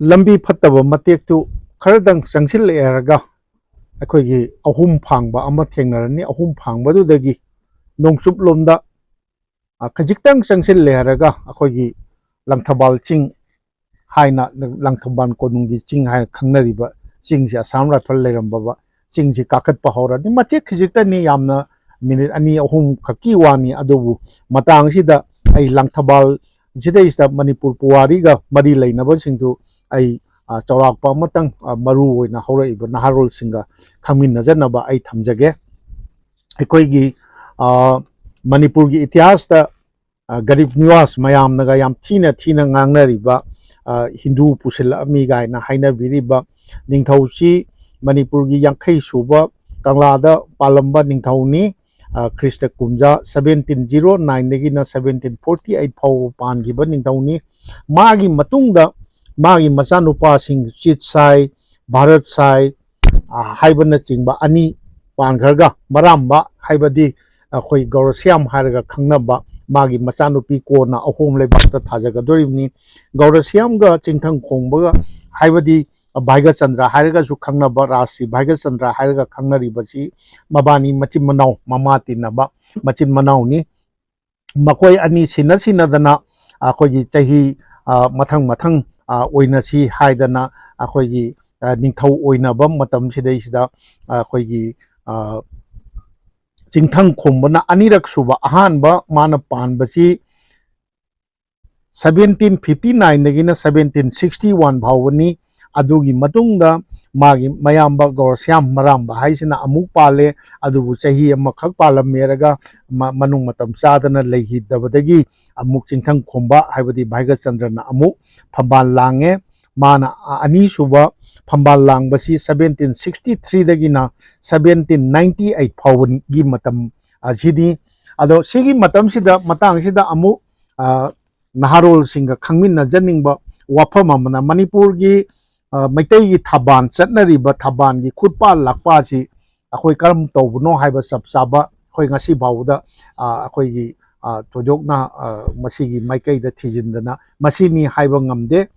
ꯂꯝꯕꯤ ꯐꯠꯇꯕ ꯃꯇꯦꯛꯇꯨ ꯈꯔꯗꯪ ꯆꯪꯁꯤꯜꯂꯛꯑꯦ ꯍꯥꯏꯔꯒ ꯑꯩꯈꯣꯏꯒꯤ ꯑꯍꯨꯝ ꯐꯥꯡꯕ ꯑꯃ ꯊꯦꯡꯅꯔꯅꯤ꯫ ꯑꯍꯨꯝ ꯐꯥꯡꯕꯗꯨꯗꯒꯤ ꯅꯣꯡꯆꯨꯞꯂꯣꯝꯗ ꯈꯖꯤꯛꯇꯪ ꯆꯪꯁꯤꯜꯂꯦ ꯍꯥꯏꯔꯒ ꯑꯩꯈꯣꯏꯒꯤ ꯂꯪꯊꯕꯥꯜ ꯆꯤꯡ ꯍꯥꯏꯅ, ꯂꯪꯊꯕꯥꯜ ꯀꯣꯅꯨꯡꯒꯤ ꯆꯤꯡ ꯍꯥꯏꯅ ꯈꯪꯅꯔꯤꯕ ꯆꯤꯡꯁꯤ, ꯑꯁꯥꯝ ꯔꯥꯏꯐꯜ ꯂꯩꯔꯝꯕ ꯆꯤꯡꯁꯤ ꯀꯥꯈꯠꯄ ꯍꯧꯔꯅꯤ꯫ ꯃꯇꯦꯛ ꯈꯖꯤꯛꯇꯅꯤ, ꯌꯥꯝꯅ ꯃꯤꯅꯤꯠ ꯑꯅꯤ ꯑꯍꯨꯝ ꯈꯛꯀꯤ ꯋꯥꯅꯤ꯫ ꯑꯗꯨꯕꯨ ꯃꯇꯥꯡꯁꯤꯗ ꯑꯩ ꯂꯪꯊꯕꯥꯜ ꯁꯤꯗꯩꯁꯤꯗ ꯃꯅꯤꯄꯨꯔ ꯄꯨꯋꯥꯔꯤꯒ ꯃꯔꯤ ꯂꯩꯅꯕꯁꯤꯡꯗꯨ ꯑꯩ ꯑ, ꯆꯥꯎꯔꯥꯛꯄ ꯑꯃꯇꯪ, ꯑ, ꯃꯔꯨ ꯑꯣꯏꯅ ꯍꯧꯔꯛꯏꯕ ꯅꯍꯥꯔꯣꯜꯁꯤꯡꯒ ꯈꯪꯃꯤꯟꯅꯖꯅꯕ ꯑꯩ ꯊꯝꯖꯒꯦ꯫ ꯑꯩꯈꯣꯏꯒꯤ, ꯑ, ꯃꯅꯤꯄꯨꯔꯒꯤ ꯏꯇꯤꯍꯥꯁꯇ, ꯑ, ꯒꯔꯤꯕ ꯅꯤꯋꯥꯖ ꯃꯌꯥꯝꯅꯒ ꯌꯥꯝ ꯊꯤꯅ ꯊꯤꯅ ꯉꯥꯡꯅꯔꯤꯕ, ꯑ, ꯍꯤꯟꯗꯨ ꯄꯨꯁꯤꯜꯂꯛꯑꯝꯃꯤ ꯀꯥꯏꯅ ꯍꯥꯏꯅꯕꯤꯔꯤꯕ ꯅꯤꯡꯊꯧꯁꯤ ꯃꯅꯤꯄꯨꯔꯒꯤ ꯌꯥꯡꯈꯩ ꯁꯨꯕ ꯀꯪꯂꯥꯗ ꯄꯥꯜꯂꯝꯕ ꯅꯤꯡꯊꯧꯅꯤ꯫ ꯑ, ꯈ꯭ꯔꯤꯁꯇ ꯀꯨꯝꯖꯥ seventeen zero nine ꯗꯒꯤꯅ seventeen forty eight ꯐꯥꯎꯕ ꯄꯥꯟꯈꯤꯕ ꯅꯤꯡꯊꯧꯅꯤ꯫ ꯃꯥꯒꯤ ꯃꯇꯨꯡꯗ ꯃꯥꯒꯤ ꯃꯆꯥꯅꯨꯄꯥꯁꯤꯡ ꯆꯤꯠꯁꯥꯏ, ꯚꯥꯔꯠ ꯁꯥꯏ, ꯑ, ꯍꯥꯏꯕꯅꯆꯤꯡꯕ ꯑꯅꯤ ꯄꯥꯟꯈ꯭ꯔꯒ, ꯃꯔꯥꯝꯕ ꯍꯥꯏꯕꯗꯤ ꯑꯩꯈꯣꯏ ꯒꯧꯔꯁ꯭ꯌꯥꯝ ꯍꯥꯏꯔꯒ ꯈꯪꯅꯕ ꯃꯥꯒꯤ ꯃꯆꯥꯅꯨꯄꯤ ꯀꯣꯟꯅ ꯑꯍꯣꯝ ꯂꯩꯕꯥꯛꯇ ꯊꯥꯖꯒꯗꯧꯔꯤꯕꯅꯤ꯫ ꯒꯧꯔꯁ꯭ꯌꯥꯝꯒ ꯆꯤꯡꯊꯪ ꯈꯣꯡꯕꯒ ꯍꯥꯏꯕꯗꯤ ꯚꯥꯏꯒꯆꯟꯗ꯭ꯔ ꯍꯥꯏꯔꯒꯁꯨ ꯈꯪꯅꯕ, ꯔꯥꯖꯁ꯭ꯔꯤ ꯚꯥꯏꯒꯆꯟꯗ꯭ꯔ ꯍꯥꯏꯔꯒ ꯈꯪꯅꯔꯤꯕꯁꯤ ꯃꯕꯥꯅꯤ ꯃꯆꯤꯟ ꯃꯅꯥꯎ, ꯃꯃꯥ ꯇꯤꯟꯅꯕ ꯃꯆꯤꯟ ꯃꯅꯥꯎꯅꯤ꯫ ꯃꯈꯣꯏ ꯑꯅꯤ ꯁꯤꯟꯅ ꯁꯤꯟꯅꯗꯅ ꯑꯩꯈꯣꯏꯒꯤ ꯆꯍꯤ, ꯑ, ꯃꯊꯪ ꯃꯊꯪ, ꯑ, ꯑꯣꯏꯅꯁꯤ ꯍꯥꯏꯗꯅ ꯑꯩꯈꯣꯏꯒꯤ, ꯑ, ꯅꯤꯡꯊꯧ ꯑꯣꯏꯅꯕ ꯃꯇꯝꯁꯤꯗꯩꯁꯤꯗ ꯑꯩꯈꯣꯏꯒꯤ, ꯑ, ꯆꯤꯡꯊꯪ ꯈꯣꯝꯕꯅ ꯑꯅꯤꯔꯛ ꯁꯨꯕ, ꯑꯍꯥꯟꯕ ꯃꯥꯅ ꯄꯥꯟꯕꯁꯤ seventeen fifty nine ꯗꯒꯤꯅ seventeen sixty one ꯐꯥꯎꯕꯅꯤ꯫ ꯑꯗꯨꯒꯤ ꯃꯇꯨꯡꯗ ꯃꯥꯒꯤ ꯃꯌꯥꯝꯕ ꯒꯧꯔꯁ꯭ꯌꯥꯝ ꯃꯔꯥꯝꯕ ꯍꯥꯏꯁꯤꯅ ꯑꯃꯨꯛ ꯄꯥꯜꯂꯦ꯫ ꯑꯗꯨꯕꯨ ꯆꯍꯤ ꯑꯃꯈꯛ ꯄꯥꯜꯂꯝꯃꯦꯔꯒ ꯃ-, ꯃꯅꯨꯡ ꯃꯇꯝ ꯆꯥꯗꯅ ꯂꯩꯈꯤꯗꯕꯗꯒꯤ ꯑꯃꯨꯛ ꯆꯤꯡꯊꯪ ꯈꯣꯝꯕ ꯍꯥꯏꯕꯗꯤ ꯚꯥꯏꯒꯆꯟꯗ꯭ꯔꯅ ꯑꯃꯨꯛ ꯐꯝꯕꯥꯜ ꯂꯥꯡꯉꯦ꯫ ꯃꯥꯅ ꯑ-, ꯑꯅꯤꯁꯨꯕ ꯐꯝꯕꯥꯜ ꯂꯥꯡꯕꯁꯤ seventeen sixty three ꯗꯒꯤꯅ seventeen ninety eight ꯐꯥꯎꯕꯒꯤ ꯃꯇꯝ ꯑꯁꯤꯅꯤ꯫ ꯑꯗꯣ ꯁꯤꯒꯤ ꯃꯇꯝꯁꯤꯗ, ꯃꯇꯥꯡꯁꯤꯗ ꯑꯃꯨꯛ, ꯑ, ꯅꯍꯥꯔꯣꯜꯁꯤꯡꯒ ꯈꯪꯃꯤꯟꯅꯖꯅꯤꯡꯕ ꯋꯥꯐꯝ ꯑꯃꯅ, ꯃꯅꯤꯄꯨꯔꯒꯤ, ꯑ, ꯃꯩꯇꯩꯒꯤ ꯊꯕꯥꯟ ꯆꯠꯅꯔꯤꯕ ꯊꯕꯥꯟꯒꯤ ꯈꯨꯠꯄꯥ ꯂꯥꯛꯄꯥꯁꯤ ꯑꯩꯈꯣꯏ ꯀꯔꯝ ꯇꯧꯕꯅꯣ ꯍꯥꯏꯕ ꯆꯞ ꯆꯥꯕ ꯑꯩꯈꯣꯏ ꯉꯁꯤ ꯐꯥꯎꯕꯗ, ꯑ, ꯑꯩꯈꯣꯏꯒꯤ, ꯑ, ꯊꯣꯏꯗꯣꯛꯅ, ꯑ, ꯃꯁꯤꯒꯤ ꯃꯥꯏꯀꯩꯗ ꯊꯤꯖꯤꯟꯗꯅ ꯃꯁꯤꯅꯤ ꯍꯥꯏꯕ ꯉꯝꯗꯦ꯫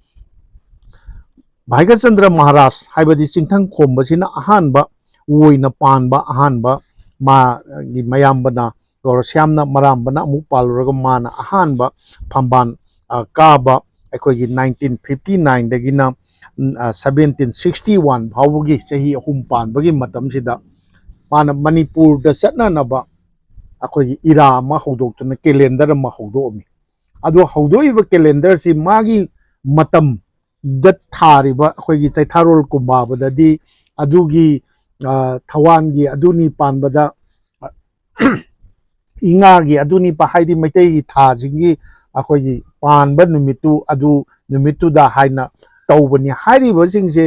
ꯚꯥꯏꯒꯆꯟꯗ꯭ꯔ ꯃꯍꯥꯔꯥꯖ ꯍꯥꯏꯕꯗꯤ ꯆꯤꯡꯊꯪ ꯈꯣꯝꯕꯁꯤꯅ ꯑꯍꯥꯟꯕ ꯑꯣꯏꯅ ꯄꯥꯟꯕ, ꯑꯍꯥꯟꯕ ꯃꯥꯒꯤ ꯃꯌꯥꯝꯕꯅ ꯒꯧꯔꯁ꯭ꯌꯥꯝꯅ ꯃꯔꯥꯝꯕꯅ ꯑꯃꯨꯛ ꯄꯥꯜꯂꯨꯔꯒ ꯃꯥꯅ ꯑꯍꯥꯟꯕ ꯐꯝꯕꯥꯜ, ꯑ, ꯀꯥꯕ ꯑꯩꯈꯣꯏꯒꯤ nineteen fifty nine ꯗꯒꯤꯅ, ꯎꯝ, ꯑ, seventeen sixty one ꯐꯥꯎꯕꯒꯤ ꯆꯍꯤ ꯑꯍꯨꯝ ꯄꯥꯟꯕꯒꯤ ꯃꯇꯝꯁꯤꯗ ꯃꯥꯅ ꯃꯅꯤꯄꯨꯔꯗ ꯆꯠꯅꯅꯕ ꯑꯩꯈꯣꯏꯒꯤ ꯏꯔꯥ ꯑꯃ ꯍꯧꯗꯣꯛꯇꯨꯅ calendar ꯑꯃ ꯍꯧꯗꯣꯛꯑꯝꯃꯤ꯫ ꯑꯗꯣ ꯍꯧꯗꯣꯛꯏꯕ calendarꯁꯤ ꯃꯥꯒꯤ ꯃꯇꯝ ꯗ ꯊꯥꯔꯤꯕ ꯑꯩꯈꯣꯏꯒꯤ ꯆꯩꯊꯥꯔꯣꯜ ꯀꯨꯝꯕꯥꯕꯗꯗꯤ ꯑꯗꯨꯒꯤ, ꯑ, ꯊꯋꯥꯟꯒꯤ ꯑꯗꯨꯅꯤ ꯄꯥꯟꯕꯗ, ꯑ, ꯏꯉꯥꯒꯤ ꯑꯗꯨꯅꯤ ꯄꯥ-, ꯍꯥꯏꯗꯤ ꯃꯩꯇꯩꯒꯤ ꯊꯥꯁꯤꯡꯒꯤ ꯑꯩꯈꯣꯏꯒꯤ ꯄꯥꯟꯕ ꯅꯨꯃꯤꯠꯇꯨ, ꯑꯗꯨ ꯅꯨꯃꯤꯠꯇꯨꯗ ꯍꯥꯏꯅ ꯇꯧꯕꯅꯤ꯫ ꯍꯥꯏꯔꯤꯕꯁꯤꯡꯁꯦ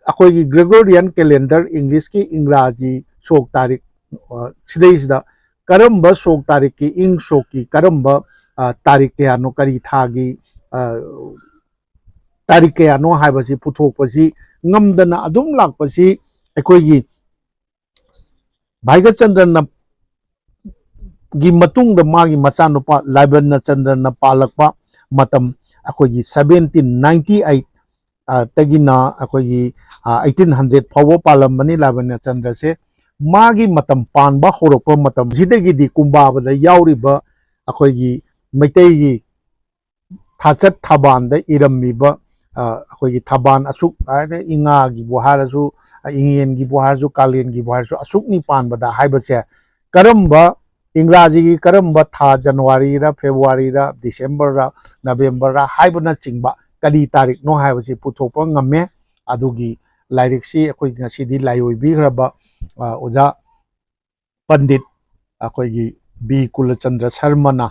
ꯑꯩꯈꯣꯏꯒꯤ Gregorian calendar, English ꯀꯤ ꯏꯪꯒ꯭ꯔꯥꯖꯤ ꯁꯣꯛ ꯇꯥꯔꯤꯛ, ꯑ, ꯁꯤꯗꯩꯁꯤꯗ ꯀꯔꯝꯕ ꯁꯣꯛ ꯇꯥꯔꯤꯛꯀꯤ, ꯏꯪ ꯁꯣꯛꯀꯤ ꯀꯔꯝꯕ, ꯑ, ꯇꯥꯔꯤꯛ ꯀꯌꯥꯅꯣ, ꯀꯔꯤ ꯊꯥꯒꯤ, ꯑ, ꯇꯥꯔꯤꯛ ꯀꯌꯥꯅꯣ ꯍꯥꯏꯕꯁꯤ ꯄꯨꯊꯣꯛꯄꯁꯤ ꯉꯝꯗꯅ ꯑꯗꯨꯝ ꯂꯥꯛꯄꯁꯤ ꯑꯩꯈꯣꯏꯒꯤ ꯚꯥꯏꯒꯆꯟꯗ꯭ꯔꯅ ꯒꯤ ꯃꯇꯨꯡꯗ ꯃꯥꯒꯤ ꯃꯆꯥꯅꯨꯄꯥ ꯂꯥꯏꯕꯅꯆꯟꯗ꯭ꯔꯅ ꯄꯥꯜꯂꯛꯄ ꯃꯇꯝ, ꯑꯩꯈꯣꯏꯒꯤ seventeen ninety eight, ꯑ, ꯇꯒꯤꯅ ꯑꯩꯈꯣꯏꯒꯤ, ꯑ, eighteen hundred ꯐꯥꯎꯕ ꯄꯥꯜꯂꯝꯕꯅꯤ ꯂꯥꯏꯕꯅꯆꯟꯗ꯭ꯔꯁꯦ꯫ ꯃꯥꯒꯤ ꯃꯇꯝ ꯄꯥꯟꯕ ꯍꯧꯔꯛꯄ ꯃꯇꯝꯁꯤꯗꯒꯤꯗꯤ ꯀꯨꯝꯕꯥꯕꯗ ꯌꯥꯎꯔꯤꯕ ꯑꯩꯈꯣꯏꯒꯤ ꯃꯩꯇꯩꯒꯤ ꯊꯥꯆꯠ ꯊꯕꯥꯟꯗ ꯏꯔꯝꯃꯤꯕ, ꯑ, ꯑꯩꯈꯣꯏꯒꯤ ꯊꯕꯥꯟ ꯑꯁꯨꯛ ꯍꯥꯏꯗꯤ ꯏꯉꯥꯒꯤꯕꯨ ꯍꯥꯏꯔꯁꯨ, ꯑ, ꯏꯉꯦꯟꯒꯤꯕꯨ ꯍꯥꯏꯔꯁꯨ, ꯀꯥꯂꯦꯟꯒꯤꯕꯨ ꯍꯥꯏꯔꯁꯨ, ꯑꯁꯨꯛꯅꯤ ꯄꯥꯟꯕꯗ ꯍꯥꯏꯕꯁꯦ ꯀꯔꯝꯕ, ꯏꯪꯒ꯭ꯔꯥꯖꯤꯒꯤ ꯀꯔꯝꯕ ꯊꯥ, ꯖꯅꯋꯥꯔꯤꯔ, ꯐꯦꯕ꯭ꯔꯨꯋꯥꯔꯤꯔ, ꯗꯤꯁꯦꯝꯕꯔꯔ, ꯅꯕꯦꯝꯕꯔꯔ ꯍꯥꯏꯕꯅꯆꯤꯡꯕ ꯀꯔꯤ ꯇꯥꯔꯤꯛꯅꯣ ꯍꯥꯏꯕꯁꯤ ꯄꯨꯊꯣꯛꯄ ꯉꯝꯃꯦ꯫ ꯑꯗꯨꯒꯤ ꯂꯥꯏꯔꯤꯛꯁꯤ ꯑꯩꯈꯣꯏ ꯉꯁꯤꯗꯤ ꯂꯥꯏꯑꯣꯏꯕꯤꯈ꯭ꯔꯕ, ꯑ, ꯑꯣꯖꯥ ꯄꯟꯗꯤꯠ ꯑꯩꯈꯣꯏꯒꯤ ꯕꯤ ꯀꯨꯂꯆꯟꯗ꯭ꯔ ꯁꯔꯃꯅ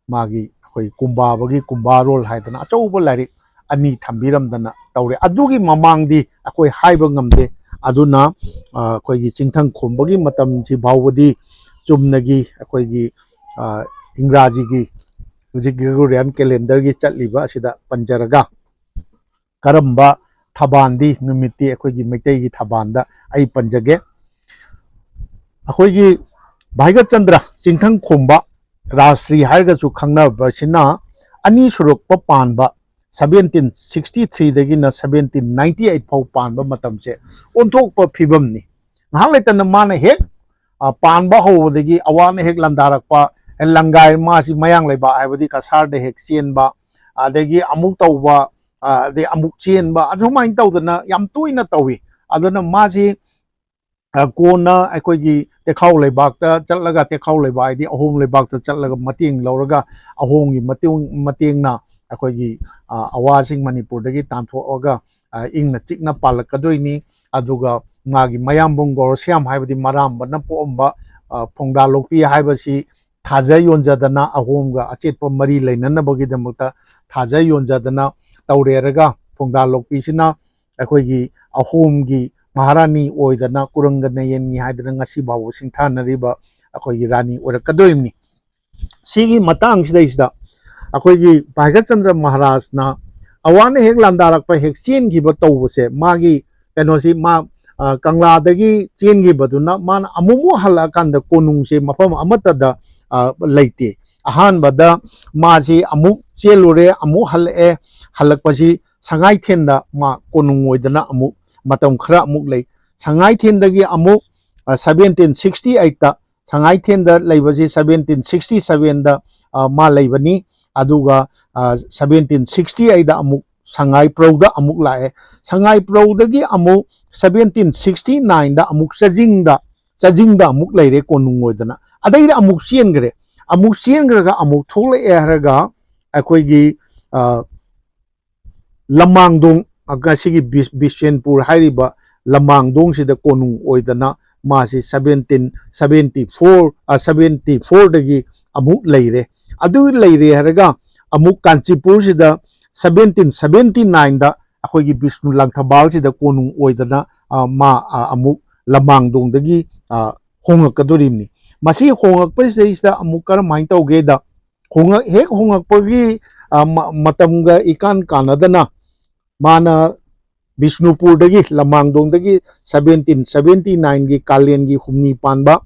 ꯃꯥꯒꯤ ꯑꯩꯈꯣꯏ ꯀꯨꯝꯕꯥꯕꯒꯤ ꯀꯨꯝꯕꯥꯔꯣꯜ ꯍꯥꯏꯗꯅ ꯑꯆꯧꯕ ꯂꯥꯏꯔꯤꯛ ꯑꯅꯤ ꯊꯝꯕꯤꯔꯝꯗꯅ ꯇꯧꯔꯦ꯫ ꯑꯗꯨꯒꯤ ꯃꯃꯥꯡꯗꯤ ꯑꯩꯈꯣꯏ ꯍꯥꯏꯕ ꯉꯝꯗꯦ꯫ ꯑꯗꯨꯅ, ꯑ, ꯑꯩꯈꯣꯏꯒꯤ ꯆꯤꯡꯊꯪ ꯈꯣꯝꯕꯒꯤ ꯃꯇꯝꯁꯤ ꯐꯥꯎꯕꯗꯤ ꯆꯨꯝꯅꯒꯤ ꯑꯩꯈꯣꯏꯒꯤ, ꯑ, ꯏꯪꯒ꯭ꯔꯥꯖꯤꯒꯤ ꯍꯧꯖꯤꯛ Gregorian calendar ꯒꯤ ꯆꯠꯂꯤꯕ ꯑꯁꯤꯗ ꯄꯟꯖꯔꯒ, ꯀꯔꯝꯕ ꯊꯕꯥꯟꯗꯤ ꯅꯨꯃꯤꯠꯇꯤ ꯑꯩꯈꯣꯏꯒꯤ ꯃꯩꯇꯩꯒꯤ ꯊꯕꯥꯟꯗ ꯑꯩ ꯄꯟꯖꯒꯦ꯫ ꯑꯩꯈꯣꯏꯒꯤ ꯚꯥꯏꯒꯆꯟꯗ꯭ꯔ ꯆꯤꯡꯊꯪ ꯈꯣꯝꯕ ꯔꯥꯖꯁ꯭ꯔꯤ ꯍꯥꯏꯔꯒꯁꯨ ꯈꯪꯅꯕꯁꯤꯅ ꯑꯅꯤ ꯁꯨꯔꯛꯄ ꯄꯥꯟꯕ seventeen sixty three ꯗꯒꯤꯅ seventeen ninety eight ꯐꯥꯎ ꯄꯥꯟꯕ ꯃꯇꯝꯁꯦ ꯑꯣꯟꯊꯣꯛꯄ ꯐꯤꯕꯝꯅꯤ꯫ ꯉꯥꯏꯍꯥꯛ ꯂꯩꯇꯅ ꯃꯥꯅ ꯍꯦꯛ, ꯑ, ꯄꯥꯟꯕ ꯍꯧꯕꯗꯒꯤ ꯑꯋꯥꯡꯅ ꯍꯦꯛ ꯂꯥꯟꯗꯥꯔꯛꯄ, ꯂꯪꯒꯥꯏ ꯃꯥꯁꯤ ꯃꯌꯥꯡ ꯂꯩꯕꯥꯛ ꯍꯥꯏꯕꯗꯤ ꯀꯁꯥꯔꯗ ꯍꯦꯛ ꯆꯦꯟꯕ, ꯑꯗꯒꯤ ꯑꯃꯨꯛ ꯇꯧꯕ, ꯑ, ꯑꯗꯩ ꯑꯃꯨꯛ ꯆꯦꯟꯕ, ꯑꯗꯨꯃꯥꯏꯅ ꯇꯧꯗꯅ ꯌꯥꯝ ꯇꯣꯏꯅ ꯇꯧꯏ꯫ ꯑꯗꯨꯅ ꯃꯥꯁꯤ, ꯑ, ꯀꯣꯟꯅ ꯑꯩꯈꯣꯏꯒꯤ ꯇꯦꯈꯥꯎ ꯂꯩꯕꯥꯛꯇ ꯆꯠꯂꯒ, ꯇꯦꯈꯥꯎ ꯂꯩꯕꯥꯛ ꯍꯥꯏꯗꯤ ꯑꯍꯣꯝ ꯂꯩꯕꯥꯛꯇ ꯆꯠꯂꯒ ꯃꯇꯦꯡ ꯂꯧꯔꯒ, ꯑꯍꯣꯝꯒꯤ ꯃꯇꯦꯡ, ꯃꯇꯦꯡꯅ ꯑꯩꯈꯣꯏꯒꯤ ꯑꯋꯥꯁꯤꯡ ꯃꯅꯤꯄꯨꯔꯗꯒꯤ ꯇꯥꯟꯊꯣꯛꯑꯒ ꯏꯪꯅ ꯆꯤꯛꯅ ꯄꯥꯜꯂꯛꯀꯗꯣꯏꯅꯤ꯫ ꯑꯗꯨꯒ ꯃꯥꯒꯤ ꯃꯌꯥꯝꯕꯨꯡ ꯒꯧꯔꯁ꯭ꯌꯥꯝ ꯍꯥꯏꯕꯗꯤ ꯃꯔꯥꯝꯕꯅ ꯄꯣꯛꯑꯝꯕ ꯐꯣꯡꯗꯥ ꯂꯣꯛꯄꯤ ꯍꯥꯏꯕꯁꯤ ꯊꯥꯖ ꯌꯣꯟꯖꯗꯅ, ꯑꯍꯣꯝꯒ ꯑꯆꯦꯠꯄ ꯃꯔꯤ ꯂꯩꯅꯅꯕꯒꯤꯗꯃꯛꯇ ꯊꯥꯖ ꯌꯣꯟꯖꯗꯅ ꯇꯧꯔꯦꯔꯒ, ꯐꯣꯡꯗꯥ ꯂꯣꯛꯄꯤꯁꯤꯅ ꯑꯩꯈꯣꯏꯒꯤ ꯑꯍꯣꯝꯒꯤ ꯃꯍꯥꯔꯥꯅꯤ ꯑꯣꯏꯗꯅ ꯀꯨꯔꯪꯒ ꯅꯌꯦꯟꯅꯤ ꯍꯥꯏꯗꯅ ꯉꯁꯤ ꯐꯥꯎꯕ ꯁꯤꯡꯊꯥꯅꯔꯤꯕ ꯑꯩꯈꯣꯏꯒꯤ ꯔꯥꯅꯤ ꯑꯣꯏꯔꯛꯀꯗꯣꯔꯤꯕꯅꯤ꯫ ꯁꯤꯒꯤ ꯃꯇꯥꯡꯁꯤꯗꯩꯁꯤꯗ ꯑꯩꯈꯣꯏꯒꯤ ꯚꯥꯏꯒꯆꯟꯗ꯭ꯔ ꯃꯍꯥꯔꯥꯖꯅ ꯑꯋꯥꯅ ꯍꯦꯛ ꯂꯥꯟꯗꯥꯔꯛꯄ, ꯍꯦꯛ ꯆꯦꯟꯈꯤꯕ ꯇꯧꯕꯁꯦ, ꯃꯥꯒꯤ ꯀꯩꯅꯣꯁꯤ, ꯃꯥ ꯀꯪꯂꯥꯗꯒꯤ ꯆꯦꯟꯈꯤꯕꯗꯨꯅ ꯃꯥꯅ ꯑꯃꯨꯛꯃꯨꯛ ꯍꯜꯂꯛꯑꯀꯥꯟꯗ ꯀꯣꯅꯨꯡꯁꯦ ꯃꯐꯝ ꯑꯃꯠꯇꯗ ꯂꯩꯇꯦ꯫ ꯑꯍꯥꯟꯕꯗ ꯃꯥꯁꯤ ꯑꯃꯨꯛ ꯆꯦꯜꯂꯨꯔꯦ, ꯑꯃꯨꯛ ꯍꯜꯂꯛꯑꯦ꯫ ꯍꯜꯂꯛꯄꯁꯤ ꯁꯉꯥꯏꯊꯦꯟꯗ ꯃꯥ ꯀꯣꯅꯨꯡ ꯑꯣꯏꯗꯅ ꯑꯃꯨꯛ ꯃꯇꯝ ꯈꯔ ꯑꯃꯨꯛ ꯂꯩ꯫ ꯁꯉꯥꯏꯊꯦꯟꯗꯒꯤ ꯑꯃꯨꯛ seventeen sixty eight ꯇ, ꯁꯉꯥꯏꯊꯦꯟꯗ ꯂꯩꯕꯁꯤ seventeen sixty seven ꯗ ꯃꯥ ꯂꯩꯕꯅꯤ꯫ ꯑꯗꯨꯒ seventeen sixty eight ꯗ ꯑꯃꯨꯛ ꯁꯉꯥꯏꯄ꯭ꯔꯧꯗ ꯑꯃꯨꯛ ꯂꯥꯛꯑꯦ꯫ ꯁꯉꯥꯏꯄ꯭ꯔꯧꯗꯒꯤ ꯑꯃꯨꯛ seventeen sixty nine ꯗ ꯑꯃꯨꯛ ꯆꯥꯖꯤꯡꯗ, ꯆꯥꯖꯤꯡꯗ ꯑꯃꯨꯛ ꯂꯩꯔꯦ ꯀꯣꯅꯨꯡ ꯑꯣꯏꯗꯅ꯫ ꯑꯗꯩꯗ ꯑꯃꯨꯛ ꯆꯦꯟꯈ꯭ꯔꯦ꯫ ꯑꯃꯨꯛ ꯆꯦꯟꯈ꯭ꯔꯒ ꯑꯃꯨꯛ ꯊꯣꯛꯂꯛꯑꯦ ꯍꯥꯏꯔꯒ ꯑꯩꯈꯣꯏꯒꯤ ꯂꯃꯥꯡꯗꯣꯡ, ꯉꯁꯤꯒꯤ ꯕꯤꯁꯦꯟꯄꯨꯔ ꯍꯥꯏꯔꯤꯕ ꯂꯃꯥꯡꯗꯣꯡꯁꯤꯗ ꯀꯣꯅꯨꯡ ꯑꯣꯏꯗꯅ ꯃꯥꯁꯤ seventeen seventy four, seventy four ꯗꯒꯤ ꯑꯃꯨꯛ ꯂꯩꯔꯦ꯫ ꯑꯗꯨ ꯂꯩꯔꯦ ꯍꯥꯏꯔꯒ ꯑꯃꯨꯛ ꯀꯥꯟꯆꯤꯄꯨꯔꯁꯤꯗ seventeen seventy nine ꯗ ꯑꯩꯈꯣꯏꯒꯤ ꯕꯤꯁꯅꯨ ꯂꯥꯡꯊꯕꯥꯜꯁꯤꯗ ꯀꯣꯅꯨꯡ ꯑꯣꯏꯗꯅ ꯃꯥ ꯑꯃꯨꯛ ꯂꯃꯥꯡꯗꯣꯡꯗꯒꯤ ꯍꯣꯡꯉꯛꯀꯗꯣꯔꯤꯕꯅꯤ꯫ ꯃꯁꯤ ꯍꯣꯡꯉꯛꯄꯁꯤꯗꯩꯁꯤꯗ ꯑꯃꯨꯛ ꯀꯔꯝꯍꯥꯏꯅ ꯇꯧꯒꯦꯗ, ꯍꯦꯛ ꯍꯣꯡꯉꯛꯄꯒꯤ ꯃꯇꯝꯒ ꯏꯀꯥꯟ ꯀꯥꯟꯅꯗꯅ ꯃꯥꯅ ꯕꯤꯁꯅꯨꯄꯨꯔꯗꯒꯤ, ꯂꯃꯥꯡꯗꯣꯡꯗꯒꯤ seventeen seventy nine ꯒꯤ ꯀꯥꯂꯦꯟꯒꯤ ꯍꯨꯝꯅꯤ ꯄꯥꯟꯕ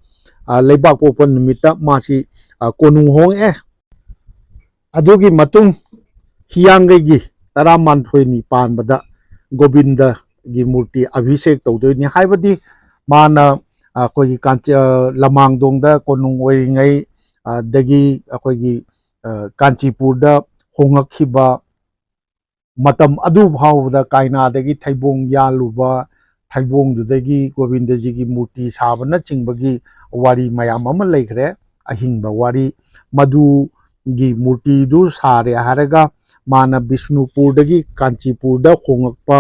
ꯂꯩꯕꯥꯛꯄꯣꯛꯄ ꯅꯨꯃꯤꯠꯇ ꯃꯥꯁꯤ ꯀꯣꯅꯨꯡ ꯍꯣꯡꯉꯛꯑꯦ꯫ ꯑꯗꯨꯒꯤ ꯃꯇꯨꯡ ꯍꯤꯌꯥꯡꯒꯩꯒꯤ ꯇꯔꯥꯃꯥꯊꯣꯏꯅꯤ ꯄꯥꯟꯕꯗ ꯒꯣꯕꯤꯟꯗꯒꯤ ꯃꯨꯔꯇꯤ ꯑꯚꯤꯁꯦꯛ ꯇꯧꯗꯣꯏꯅꯤ꯫ ꯍꯥꯏꯕꯗꯤ ꯃꯥꯅ ꯑꯩꯈꯣꯏꯒꯤ ꯂꯃꯥꯡꯗꯣꯡꯗ ꯀꯣꯅꯨꯡ ꯑꯣꯏꯔꯤꯉꯩ, ꯑꯗꯒꯤ ꯑꯩꯈꯣꯏꯒꯤ ꯀꯥꯟꯆꯤꯄꯨꯔꯗ ꯍꯣꯡꯉꯛꯈꯤꯕ ꯃꯇꯝ ꯑꯗꯨ ꯐꯥꯎꯕꯗ ꯀꯥꯏꯅꯥꯗꯒꯤ ꯊꯩꯕꯣꯡ ꯌꯥꯜꯂꯨꯕ, ꯊꯩꯕꯣꯡꯗꯨꯗꯒꯤ ꯒꯣꯕꯤꯟꯗꯖꯤꯒꯤ ꯃꯨꯔꯇꯤ ꯁꯥꯕꯅꯆꯤꯡꯕꯒꯤ ꯋꯥꯔꯤ ꯃꯌꯥꯝ ꯑꯃ ꯂꯩꯈ꯭ꯔꯦ, ꯑꯍꯤꯡꯕ ꯋꯥꯔꯤ꯫ ꯃꯗꯨꯒꯤ ꯃꯨꯔꯇꯤꯗꯨ ꯁꯥꯔꯦ ꯍꯥꯏꯔꯒ ꯃꯥꯅ ꯕꯤꯁꯅꯨꯄꯨꯔꯗꯒꯤ ꯀꯥꯟꯆꯤꯄꯨꯔꯗ ꯍꯣꯡꯂꯛꯄ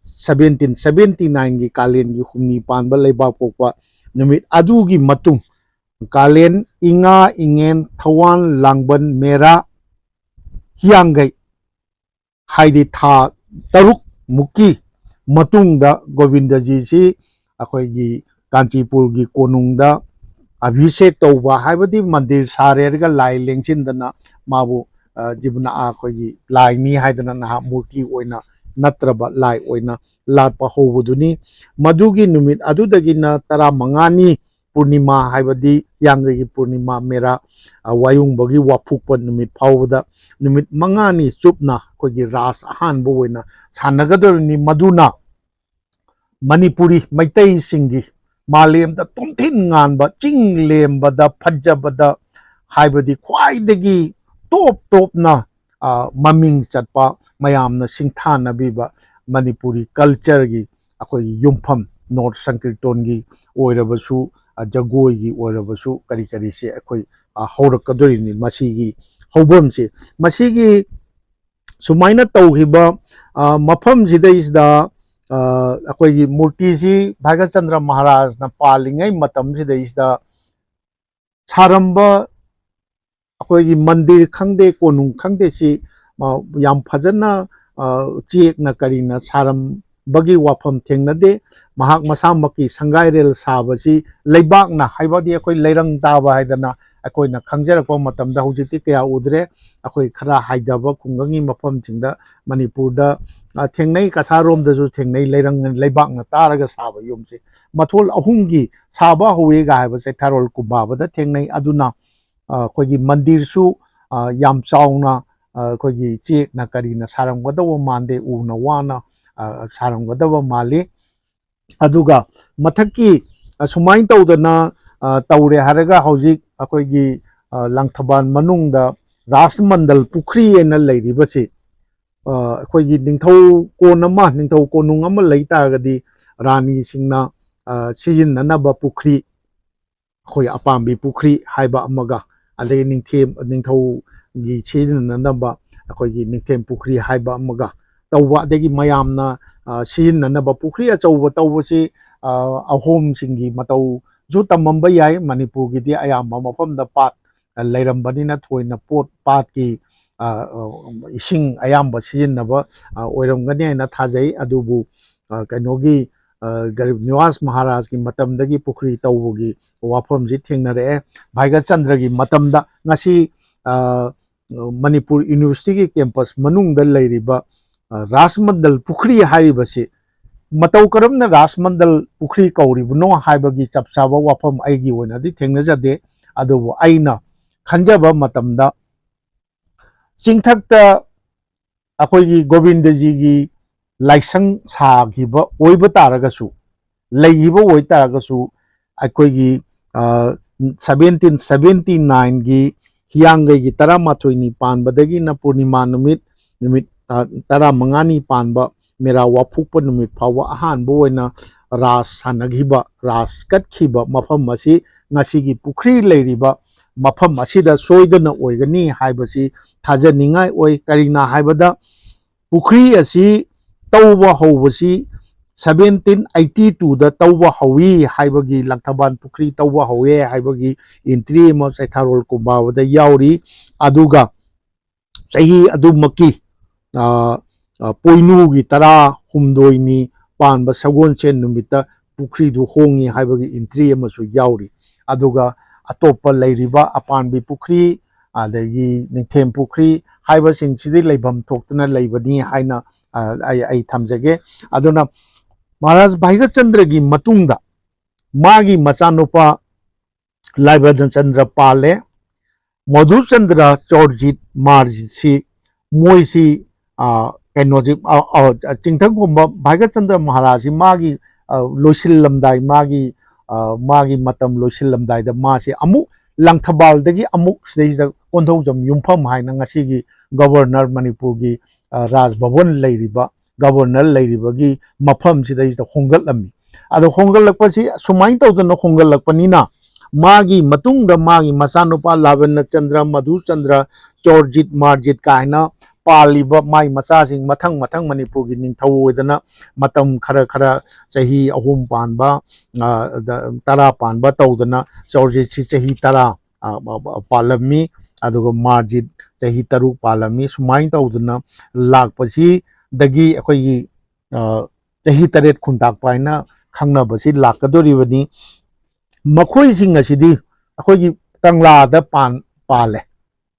ꯁꯕꯦꯟꯇꯤꯟ ꯁꯕꯦꯟꯇꯤ ꯅꯥꯏꯟꯒꯤ ꯀꯥꯂꯦꯟꯒꯤ ꯍꯨꯝꯅꯤ ꯄꯥꯟꯕ ꯂꯩꯕꯥꯛꯄꯣꯛꯄ ꯅꯨꯃꯤꯠ ꯑꯗꯨꯒꯤ ꯃꯇꯨꯡ ꯀꯥꯂꯦꯟ, ꯏꯉꯥ ꯏꯉꯦꯟ, ꯊꯧꯋꯥꯟ ꯂꯥꯡꯕꯟ, ꯃꯦꯔꯥ, ꯍꯤꯌꯥꯡꯒꯩ, ꯍꯥꯏꯗꯤ ꯊꯥ ꯇꯔꯨꯛ ꯃꯨꯛꯀꯤ ꯃꯇꯨꯡꯗ ꯒꯣꯕꯤꯟꯗꯖꯤꯁꯤ ꯑꯩꯈꯣꯏꯒꯤ ꯀꯥꯟꯆꯤꯄꯨꯔꯒꯤ ꯀꯣꯅꯨꯡꯗ ꯑꯚꯤꯁꯦꯛ ꯇꯧꯕ, ꯍꯥꯏꯕꯗꯤ ꯃꯟꯗꯤꯔ ꯁꯥꯔꯦꯔꯒ ꯂꯥꯏ ꯂꯦꯡꯁꯤꯟꯗꯅ ꯃꯥꯕꯨ, ꯑ, ꯖꯤꯕꯅ-, ꯑꯩꯈꯣꯏꯒꯤ ꯂꯥꯏꯅꯤ ꯍꯥꯏꯗꯅ ꯅꯍꯥꯛ ꯃꯨꯔꯇꯤ ꯑꯣꯏꯅ ꯅꯠꯇ꯭ꯔꯕ ꯂꯥꯏ ꯑꯣꯏꯅ ꯂꯥꯠꯄ ꯍꯧꯕꯗꯨꯅꯤ꯫ ꯃꯗꯨꯒꯤ ꯅꯨꯃꯤꯠ ꯑꯗꯨꯗꯒꯤꯅ ꯇꯔꯥꯃꯉꯥꯅꯤ ꯄꯨꯔꯅꯤꯃꯥ, ꯍꯥꯏꯕꯗꯤ ꯍꯤꯌꯥꯡꯒꯩꯒꯤ ꯄꯨꯔꯅꯤꯃꯥ ꯃꯦꯔꯥ, ꯑ, ꯋꯥꯌꯨꯡꯕꯒꯤ ꯋꯥꯐꯨꯛꯄ ꯅꯨꯃꯤꯠ ꯐꯥꯎꯕꯗ ꯅꯨꯃꯤꯠ ꯃꯉꯥꯅꯤ ꯆꯨꯞꯅ ꯑꯩꯈꯣꯏꯒꯤ ꯔꯥꯁ ꯑꯍꯥꯟꯕ ꯑꯣꯏꯅ ꯁꯥꯟꯅꯒꯗꯧꯔꯤꯅꯤ꯫ ꯃꯗꯨꯅ ꯃꯅꯤꯄꯨꯔꯤ ꯃꯩꯇꯩꯁꯤꯡꯒꯤ ꯃꯥꯂꯦꯝꯗ ꯇꯣꯝꯊꯤꯟ ꯉꯥꯟꯕ, ꯆꯤꯡ ꯂꯦꯝꯕꯗ ꯐꯖꯕꯗ, ꯍꯥꯏꯕꯗꯤ ꯈ꯭ꯋꯥꯏꯗꯒꯤ ꯇꯣꯞ ꯇꯣꯞꯅ, ꯑ, ꯃꯃꯤꯡ ꯆꯠꯄ, ꯃꯌꯥꯝꯅ ꯁꯤꯡꯊꯥꯅꯕꯤꯕ ꯃꯅꯤꯄꯨꯔꯤ ꯀꯜꯆꯔꯒꯤ ꯑꯩꯈꯣꯏꯒꯤ ꯌꯨꯝꯐꯝ, ꯅꯣꯔꯠ ꯁꯪꯀꯤꯔꯇꯣꯟꯒꯤ ꯑꯣꯏꯔꯕꯁꯨ, ꯑ, ꯖꯒꯣꯏꯒꯤ ꯑꯣꯏꯔꯕꯁꯨ, ꯀꯔꯤ ꯀꯔꯤꯁꯦ ꯑꯩꯈꯣꯏ, ꯑ, ꯍꯧꯔꯛꯀꯗꯣꯔꯤꯅꯤ꯫ ꯃꯁꯤꯒꯤ ꯍꯧꯐꯝꯁꯦ, ꯃꯁꯤꯒꯤ ꯁꯨꯃꯥꯏꯅ ꯇꯧꯈꯤꯕ, ꯑ, ꯃꯐꯝꯁꯤꯗꯩꯁꯤꯗ, ꯑ, ꯑꯩꯈꯣꯏꯒꯤ ꯃꯨꯔꯇꯤꯁꯤ ꯚꯥꯒ꯭ꯌꯆꯟꯗ꯭ꯔ ꯃꯍꯥꯔꯥꯖꯅ ꯄꯥꯜꯂꯤꯉꯩ ꯃꯇꯝꯁꯤꯗꯩꯁꯤꯗ ꯁꯥꯔꯝꯕ ꯑꯩꯈꯣꯏꯒꯤ ꯃꯟꯗꯤꯔ ꯈꯪꯗꯦ, ꯀꯣꯅꯨꯡ ꯈꯪꯗꯦ, ꯁꯤ, ꯑ, ꯌꯥꯝ ꯐꯖꯅ, ꯑ, ꯆꯦꯛꯅ ꯀꯔꯤꯅ ꯁꯥꯔꯝꯕꯒꯤ ꯋꯥꯐꯝ ꯊꯦꯡꯅꯗꯦ꯫ ꯃꯍꯥꯛ ꯃꯁꯥꯃꯛꯀꯤ ꯁꯪꯒꯥꯏꯔꯦꯜ ꯁꯥꯕꯁꯤ ꯂꯩꯕꯥꯛꯅ, ꯍꯥꯏꯕꯗꯤ ꯑꯩꯈꯣꯏ ꯂꯩꯔꯪ ꯇꯥꯕ ꯍꯥꯏꯗꯅ ꯑꯩꯈꯣꯏꯅ ꯈꯪꯖꯔꯛꯄ ꯃꯇꯝꯗ, ꯍꯧꯖꯤꯛꯇꯤ ꯀꯌꯥ ꯎꯗ꯭ꯔꯦ꯫ ꯑꯩꯈꯣꯏ ꯈꯔ ꯍꯥꯏꯊꯕ ꯈꯨꯡꯒꯪꯒꯤ ꯃꯐꯝꯁꯤꯡꯗ, ꯃꯅꯤꯄꯨꯔꯗ, ꯑ, ꯊꯦꯡꯅꯩ, ꯀꯁꯥꯔꯣꯝꯗꯁꯨ ꯊꯦꯡꯅꯩ, ꯂꯩꯔꯪ, ꯂꯩꯕꯥꯛꯅ ꯇꯥꯔꯒ ꯁꯥꯕ ꯌꯨꯝꯁꯦ꯫ ꯃꯊꯣꯜ ꯑꯍꯨꯝꯒꯤ ꯁꯥꯕ ꯍꯧꯋꯤꯒ ꯍꯥꯏꯕꯁꯦ ꯊꯥꯔꯣꯜ ꯀꯨꯝꯕꯥꯕꯗ ꯊꯦꯡꯅꯩ꯫ ꯑꯗꯨꯅ, ꯑ, ꯑꯩꯈꯣꯏꯒꯤ ꯃꯟꯗꯤꯔꯁꯨ, ꯑ, ꯌꯥꯝ ꯆꯥꯎꯅ, ꯑ, ꯑꯩꯈꯣꯏꯒꯤ ꯆꯦꯛꯅ ꯀꯔꯤꯅ ꯁꯥꯔꯝꯒꯗꯧꯕ ꯃꯥꯟꯗꯦ, ꯎꯅ ꯋꯥꯅ, ꯑ, ꯁꯥꯔꯝꯒꯗꯕ ꯃꯥꯜꯂꯤ꯫ ꯑꯗꯨꯒ ꯃꯊꯛꯀꯤ, ꯑ, ꯁꯨꯃꯥꯏꯅ ꯇꯧꯗꯅ, ꯑ, ꯇꯧꯔꯦ ꯍꯥꯏꯔꯒ ꯍꯧꯖꯤꯛ ꯑꯩꯈꯣꯏꯒꯤ, ꯑ, ꯂꯥꯡꯊꯕꯥꯜ ꯃꯅꯨꯡꯗ ꯔꯥꯖꯃꯟꯗꯜ ꯄꯨꯈ꯭ꯔꯤ ꯍꯥꯏꯅ ꯂꯩꯔꯤꯕꯁꯤ, ꯑ, ꯑꯩꯈꯣꯏꯒꯤ ꯅꯤꯡꯊꯧ ꯀꯣꯟ ꯑꯃ, ꯅꯤꯡꯊꯧ ꯀꯣꯅꯨꯡ ꯑꯃ ꯂꯩ ꯇꯥꯔꯒꯗꯤ ꯔꯥꯅꯤꯁꯤꯡꯅ, ꯑ, ꯁꯤꯖꯤꯟꯅꯅꯕ ꯄꯨꯈ꯭ꯔꯤ, ꯑꯩꯈꯣꯏ ꯑꯄꯥꯝꯕꯤ ꯄꯨꯈ꯭ꯔꯤ ꯍꯥꯏꯕ ꯑꯃꯒ, ꯑꯗꯒꯤ ꯅꯤꯡꯊꯦꯝ-, ꯅꯤꯡꯊꯧ, ꯒꯤ ꯁꯤꯖꯤꯟꯅꯅꯕ ꯑꯩꯈꯣꯏꯒꯤ ꯅꯤꯡꯊꯦꯝ ꯄꯨꯈ꯭ꯔꯤ ꯍꯥꯏꯕ ꯑꯃꯒ ꯇꯧꯕ, ꯑꯗꯒꯤ ꯃꯌꯥꯝꯅ, ꯑ, ꯁꯤꯖꯤꯟꯅꯅꯕ ꯄꯨꯈ꯭ꯔꯤ ꯑꯆꯧꯕ ꯇꯧꯕꯁꯤ, ꯑ, ꯑꯍꯣꯝꯁꯤꯡꯒꯤ ꯃꯇꯧꯁꯨ ꯇꯝꯃꯝꯕ ꯌꯥꯏ꯫ ꯃꯅꯤꯄꯨꯔꯒꯤꯗꯤ ꯑꯌꯥꯝꯕ ꯃꯐꯝꯗ ꯄꯥꯠ, ꯑ, ꯂꯩꯔꯝꯕꯅꯤꯅ ꯊꯣꯏꯅ ꯄꯣꯠ, ꯄꯥꯠꯀꯤ, ꯑ, ꯑ, ꯏꯁꯤꯡ ꯑꯌꯥꯝꯕ ꯁꯤꯖꯤꯟꯅꯕ, ꯑ, ꯑꯣꯏꯔꯝꯒꯅꯤ ꯍꯥꯏꯅ ꯊꯥꯖꯩ꯫ ꯑꯗꯨꯕꯨ, ꯑ, ꯀꯩꯅꯣꯒꯤ, ꯑ, ꯒꯔꯤꯕ ꯅꯤꯋꯥꯖ ꯃꯍꯥꯔꯥꯖꯀꯤ ꯃꯇꯝꯗꯒꯤ ꯄꯨꯈ꯭ꯔꯤ ꯇꯧꯕꯒꯤ ꯋꯥꯐꯝꯁꯤ ꯊꯦꯡꯅꯔꯛꯑꯦ꯫ ꯚꯥꯏꯒꯆꯟꯗ꯭ꯔꯒꯤ ꯃꯇꯝꯗ ꯉꯁꯤ, ꯑ, ꯃꯅꯤꯄꯨꯔ ꯌꯨꯅꯤꯚꯔꯁꯤꯇꯤꯒꯤ ꯀꯦꯝꯄꯁ ꯃꯅꯨꯡꯗ ꯂꯩꯔꯤꯕ, ꯑ, ꯔꯥꯖꯃꯟꯗꯜ ꯄꯨꯈ꯭ꯔꯤ ꯍꯥꯏꯔꯤꯕꯁꯤ ꯃꯇꯧ ꯀꯔꯝꯅ ꯔꯥꯖꯃꯟꯗꯜ ꯄꯨꯈ꯭ꯔꯤ ꯀꯧꯔꯤꯕꯅꯣ ꯍꯥꯏꯕꯒꯤ ꯆꯞ ꯆꯥꯕ ꯋꯥꯐꯝ ꯑꯩꯒꯤ ꯑꯣꯏꯅꯗꯤ ꯊꯦꯡꯅꯖꯗꯦ꯫ ꯑꯗꯨꯕꯨ ꯑꯩꯅ ꯈꯟꯖꯕ ꯃꯇꯝꯗ ꯆꯤꯡꯊꯛꯇ ꯑꯩꯈꯣꯏꯒꯤ ꯒꯣꯕꯤꯟꯗꯖꯤꯒꯤ ꯂꯥꯏꯁꯪ ꯁꯥꯈꯤꯕ ꯑꯣꯏꯕ ꯇꯥꯔꯒꯁꯨ, ꯂꯩꯈꯤꯕ ꯑꯣꯏ ꯇꯥꯔꯒꯁꯨ, ꯑꯩꯈꯣꯏꯒꯤ, ꯑ, ꯁꯚꯦꯟꯇꯤꯟ ꯁꯚꯦꯟꯇꯤ ꯅꯥꯏꯟꯒꯤ ꯍꯤꯌꯥꯡꯒꯩꯒꯤ ꯇꯔꯥꯃꯥꯊꯣꯏꯅꯤ ꯄꯥꯟꯕꯗꯒꯤꯅ ꯄꯨꯔꯅꯤꯃꯥ ꯅꯨꯃꯤꯠ, ꯅꯨꯃꯤꯠ, ꯑ, ꯇꯔꯥꯃꯉꯥꯅꯤ ꯄꯥꯟꯕ ꯃꯦꯔꯥ ꯋꯥꯐꯨꯛꯄ ꯅꯨꯃꯤꯠ ꯐꯥꯎꯕ ꯑꯍꯥꯟꯕ ꯑꯣꯏꯅ ꯔꯥꯁ ꯁꯥꯟꯅꯈꯤꯕ, ꯔꯥꯁ ꯀꯠꯈꯤꯕ ꯃꯐꯝ ꯑꯁꯤ ꯉꯁꯤꯒꯤ ꯄꯨꯈ꯭ꯔꯤ ꯂꯩꯔꯤꯕ ꯃꯐꯝ ꯑꯁꯤꯗ ꯁꯣꯏꯗꯅ ꯑꯣꯏꯒꯅꯤ ꯍꯥꯏꯕꯁꯤ ꯊꯥꯖꯅꯤꯡꯉꯥꯏ ꯑꯣꯏ꯫ ꯀꯔꯤꯅ ꯍꯥꯏꯕꯗ, ꯄꯨꯈ꯭ꯔꯤ ꯑꯁꯤ ꯇꯧꯕ ꯍꯧꯕꯁꯤ ꯁꯚꯦꯟꯇꯤꯟ ꯑꯩꯠꯇꯤ ꯇꯨꯗ ꯇꯧꯕ ꯍꯧꯏ ꯍꯥꯏꯕꯒꯤ, ꯂꯪꯊꯕꯥꯜ ꯄꯨꯈ꯭ꯔꯤ ꯇꯧꯕ ꯍꯧꯋꯦ ꯍꯥꯏꯕꯒꯤ entry ꯑꯃ ꯆꯩꯊꯥꯔꯣꯜ ꯀꯨꯝꯕꯥꯕꯗ ꯌꯥꯎꯔꯤ꯫ ꯑꯗꯨꯒ ꯆꯍꯤ ꯑꯗꯨꯃꯛꯀꯤ, ꯑ, ꯑ, ꯄꯣꯏꯅꯨꯒꯤ ꯇꯔꯥꯍꯨꯝꯗꯣꯏꯅꯤ ꯄꯥꯟꯕ ꯁꯒꯣꯜꯁꯦꯟ ꯅꯨꯃꯤꯠꯇ ꯄꯨꯈ꯭ꯔꯤꯗꯨ ꯍꯣꯡꯉꯤ ꯍꯥꯏꯕꯒꯤ entry ꯑꯃꯁꯨ ꯌꯥꯎꯔꯤ꯫ ꯑꯗꯨꯒ ꯑꯇꯣꯞꯄ ꯂꯩꯔꯤꯕ ꯑꯄꯥꯟꯕꯤ ꯄꯨꯈ꯭ꯔꯤ, ꯑꯗꯒꯤ ꯅꯤꯡꯊꯦꯝ ꯄꯨꯈ꯭ꯔꯤ ꯍꯥꯏꯕꯁꯤꯡꯁꯤꯗꯤ ꯂꯩꯐꯝ ꯊꯣꯛꯇꯨꯅ ꯂꯩꯕꯅꯤ ꯍꯥꯏꯅ, ꯑ, ꯑꯩ, ꯑꯩ ꯊꯝꯖꯒꯦ꯫ ꯑꯗꯨꯅ ꯃꯍꯥꯔꯥꯖ ꯚꯥꯏꯒꯆꯟꯗ꯭ꯔꯒꯤ ꯃꯇꯨꯡꯗ ꯃꯥꯒꯤ ꯃꯆꯥꯅꯨꯄꯥ ꯂꯥꯏꯕꯗꯆꯟꯗ꯭ꯔ ꯄꯥꯜꯂꯦ, ꯃꯙꯨꯆꯟꯗ꯭ꯔ ꯆꯧꯔꯖꯤꯠ ꯃꯥꯔꯖꯤꯠꯁꯤ, ꯃꯣꯏꯁꯤ, ꯑ, ꯀꯩꯅꯣꯁꯤ, ꯑ, ꯑ, ꯆꯤꯡꯊꯪꯈꯣꯝꯕ ꯚꯥꯏꯒꯆꯟꯗ꯭ꯔ ꯃꯍꯥꯔꯥꯖꯁꯤ ꯃꯥꯒꯤ, ꯑ, ꯂꯣꯏꯁꯤꯜꯂꯝꯗꯥꯏ, ꯃꯥꯒꯤ, ꯑ, ꯃꯥꯒꯤ ꯃꯇꯝ ꯂꯣꯏꯁꯤꯜꯂꯝꯗꯥꯏꯗ ꯃꯥꯁꯤ ꯑꯃꯨꯛ ꯂꯪꯊꯕꯥꯜꯗꯒꯤ ꯑꯃꯨꯛ ꯁꯤꯗꯩꯁꯤꯗ ꯀꯣꯟꯊꯧꯖꯝ ꯌꯨꯝꯐꯝ ꯍꯥꯏꯅ ꯉꯁꯤꯒꯤ ꯒꯕꯔꯅꯔ, ꯃꯅꯤꯄꯨꯔꯒꯤ, ꯑ, ꯔꯥꯖ ꯚꯕꯟ ꯂꯩꯔꯤꯕ, ꯒꯕꯔꯅꯔ ꯂꯩꯔꯤꯕꯒꯤ ꯃꯐꯝꯁꯤꯗꯩꯁꯤꯗ ꯍꯣꯡꯒꯠꯂꯝꯃꯤ꯫ ꯑꯗꯣ ꯍꯣꯡꯒꯠꯂꯛꯄꯁꯤ ꯁꯨꯃꯥꯏꯅ ꯇꯧꯗꯅ ꯍꯣꯡꯒꯠꯂꯛꯄꯅꯤꯅ ꯃꯥꯒꯤ ꯃꯇꯨꯡꯗ ꯃꯥꯒꯤ ꯃꯆꯥꯅꯨꯄꯥ ꯂꯥꯕꯟꯅ ꯆꯟꯗ꯭ꯔ, ꯃꯙꯨ ꯆꯟꯗ꯭ꯔ, ꯆꯣꯔꯖꯤꯠ, ꯃꯥꯔꯖꯤꯠ ꯀꯥꯏꯅ ꯄꯥꯜꯂꯤꯕ ꯃꯥꯏ ꯃꯆꯥꯁꯤꯡ ꯃꯊꯪ ꯃꯊꯪ ꯃꯅꯤꯄꯨꯔꯒꯤ ꯅꯤꯡꯊꯧ ꯑꯣꯏꯗꯅ ꯃꯇꯝ ꯈꯔ ꯈꯔ ꯆꯍꯤ ꯑꯍꯨꯝ ꯄꯥꯟꯕ, ꯑ, ꯗ-, ꯇꯔꯥ ꯄꯥꯟꯕ ꯇꯧꯗꯅ ꯆꯣꯔꯖꯤꯠꯁꯤ ꯆꯍꯤ ꯇꯔꯥ, ꯑ, ꯑ, ꯑ, ꯄꯥꯜꯂꯝꯃꯤ꯫ ꯑꯗꯨꯒ ꯃꯥꯔꯖꯤꯠ ꯆꯍꯤ ꯇꯔꯨꯛ ꯄꯥꯜꯂꯝꯃꯤ꯫ ꯁꯨꯃꯥꯏꯅ ꯇꯧꯗꯅ ꯂꯥꯛꯄꯁꯤꯗꯒꯤ ꯑꯩꯈꯣꯏꯒꯤ, ꯑ, ꯆꯍꯤ ꯇꯔꯦꯠ ꯈꯨꯟꯇꯥꯛꯄ ꯍꯥꯏꯅ ꯈꯪꯅꯕꯁꯤ ꯂꯥꯛꯀꯗꯧꯔꯤꯕꯅꯤ꯫ ꯃꯈꯣꯏꯁꯤꯡ ꯑꯁꯤꯗꯤ ꯑꯩꯈꯣꯏꯒꯤ ꯀꯪꯂꯥꯗ ꯄꯥꯟ-, ꯄꯥꯜꯂꯦ꯫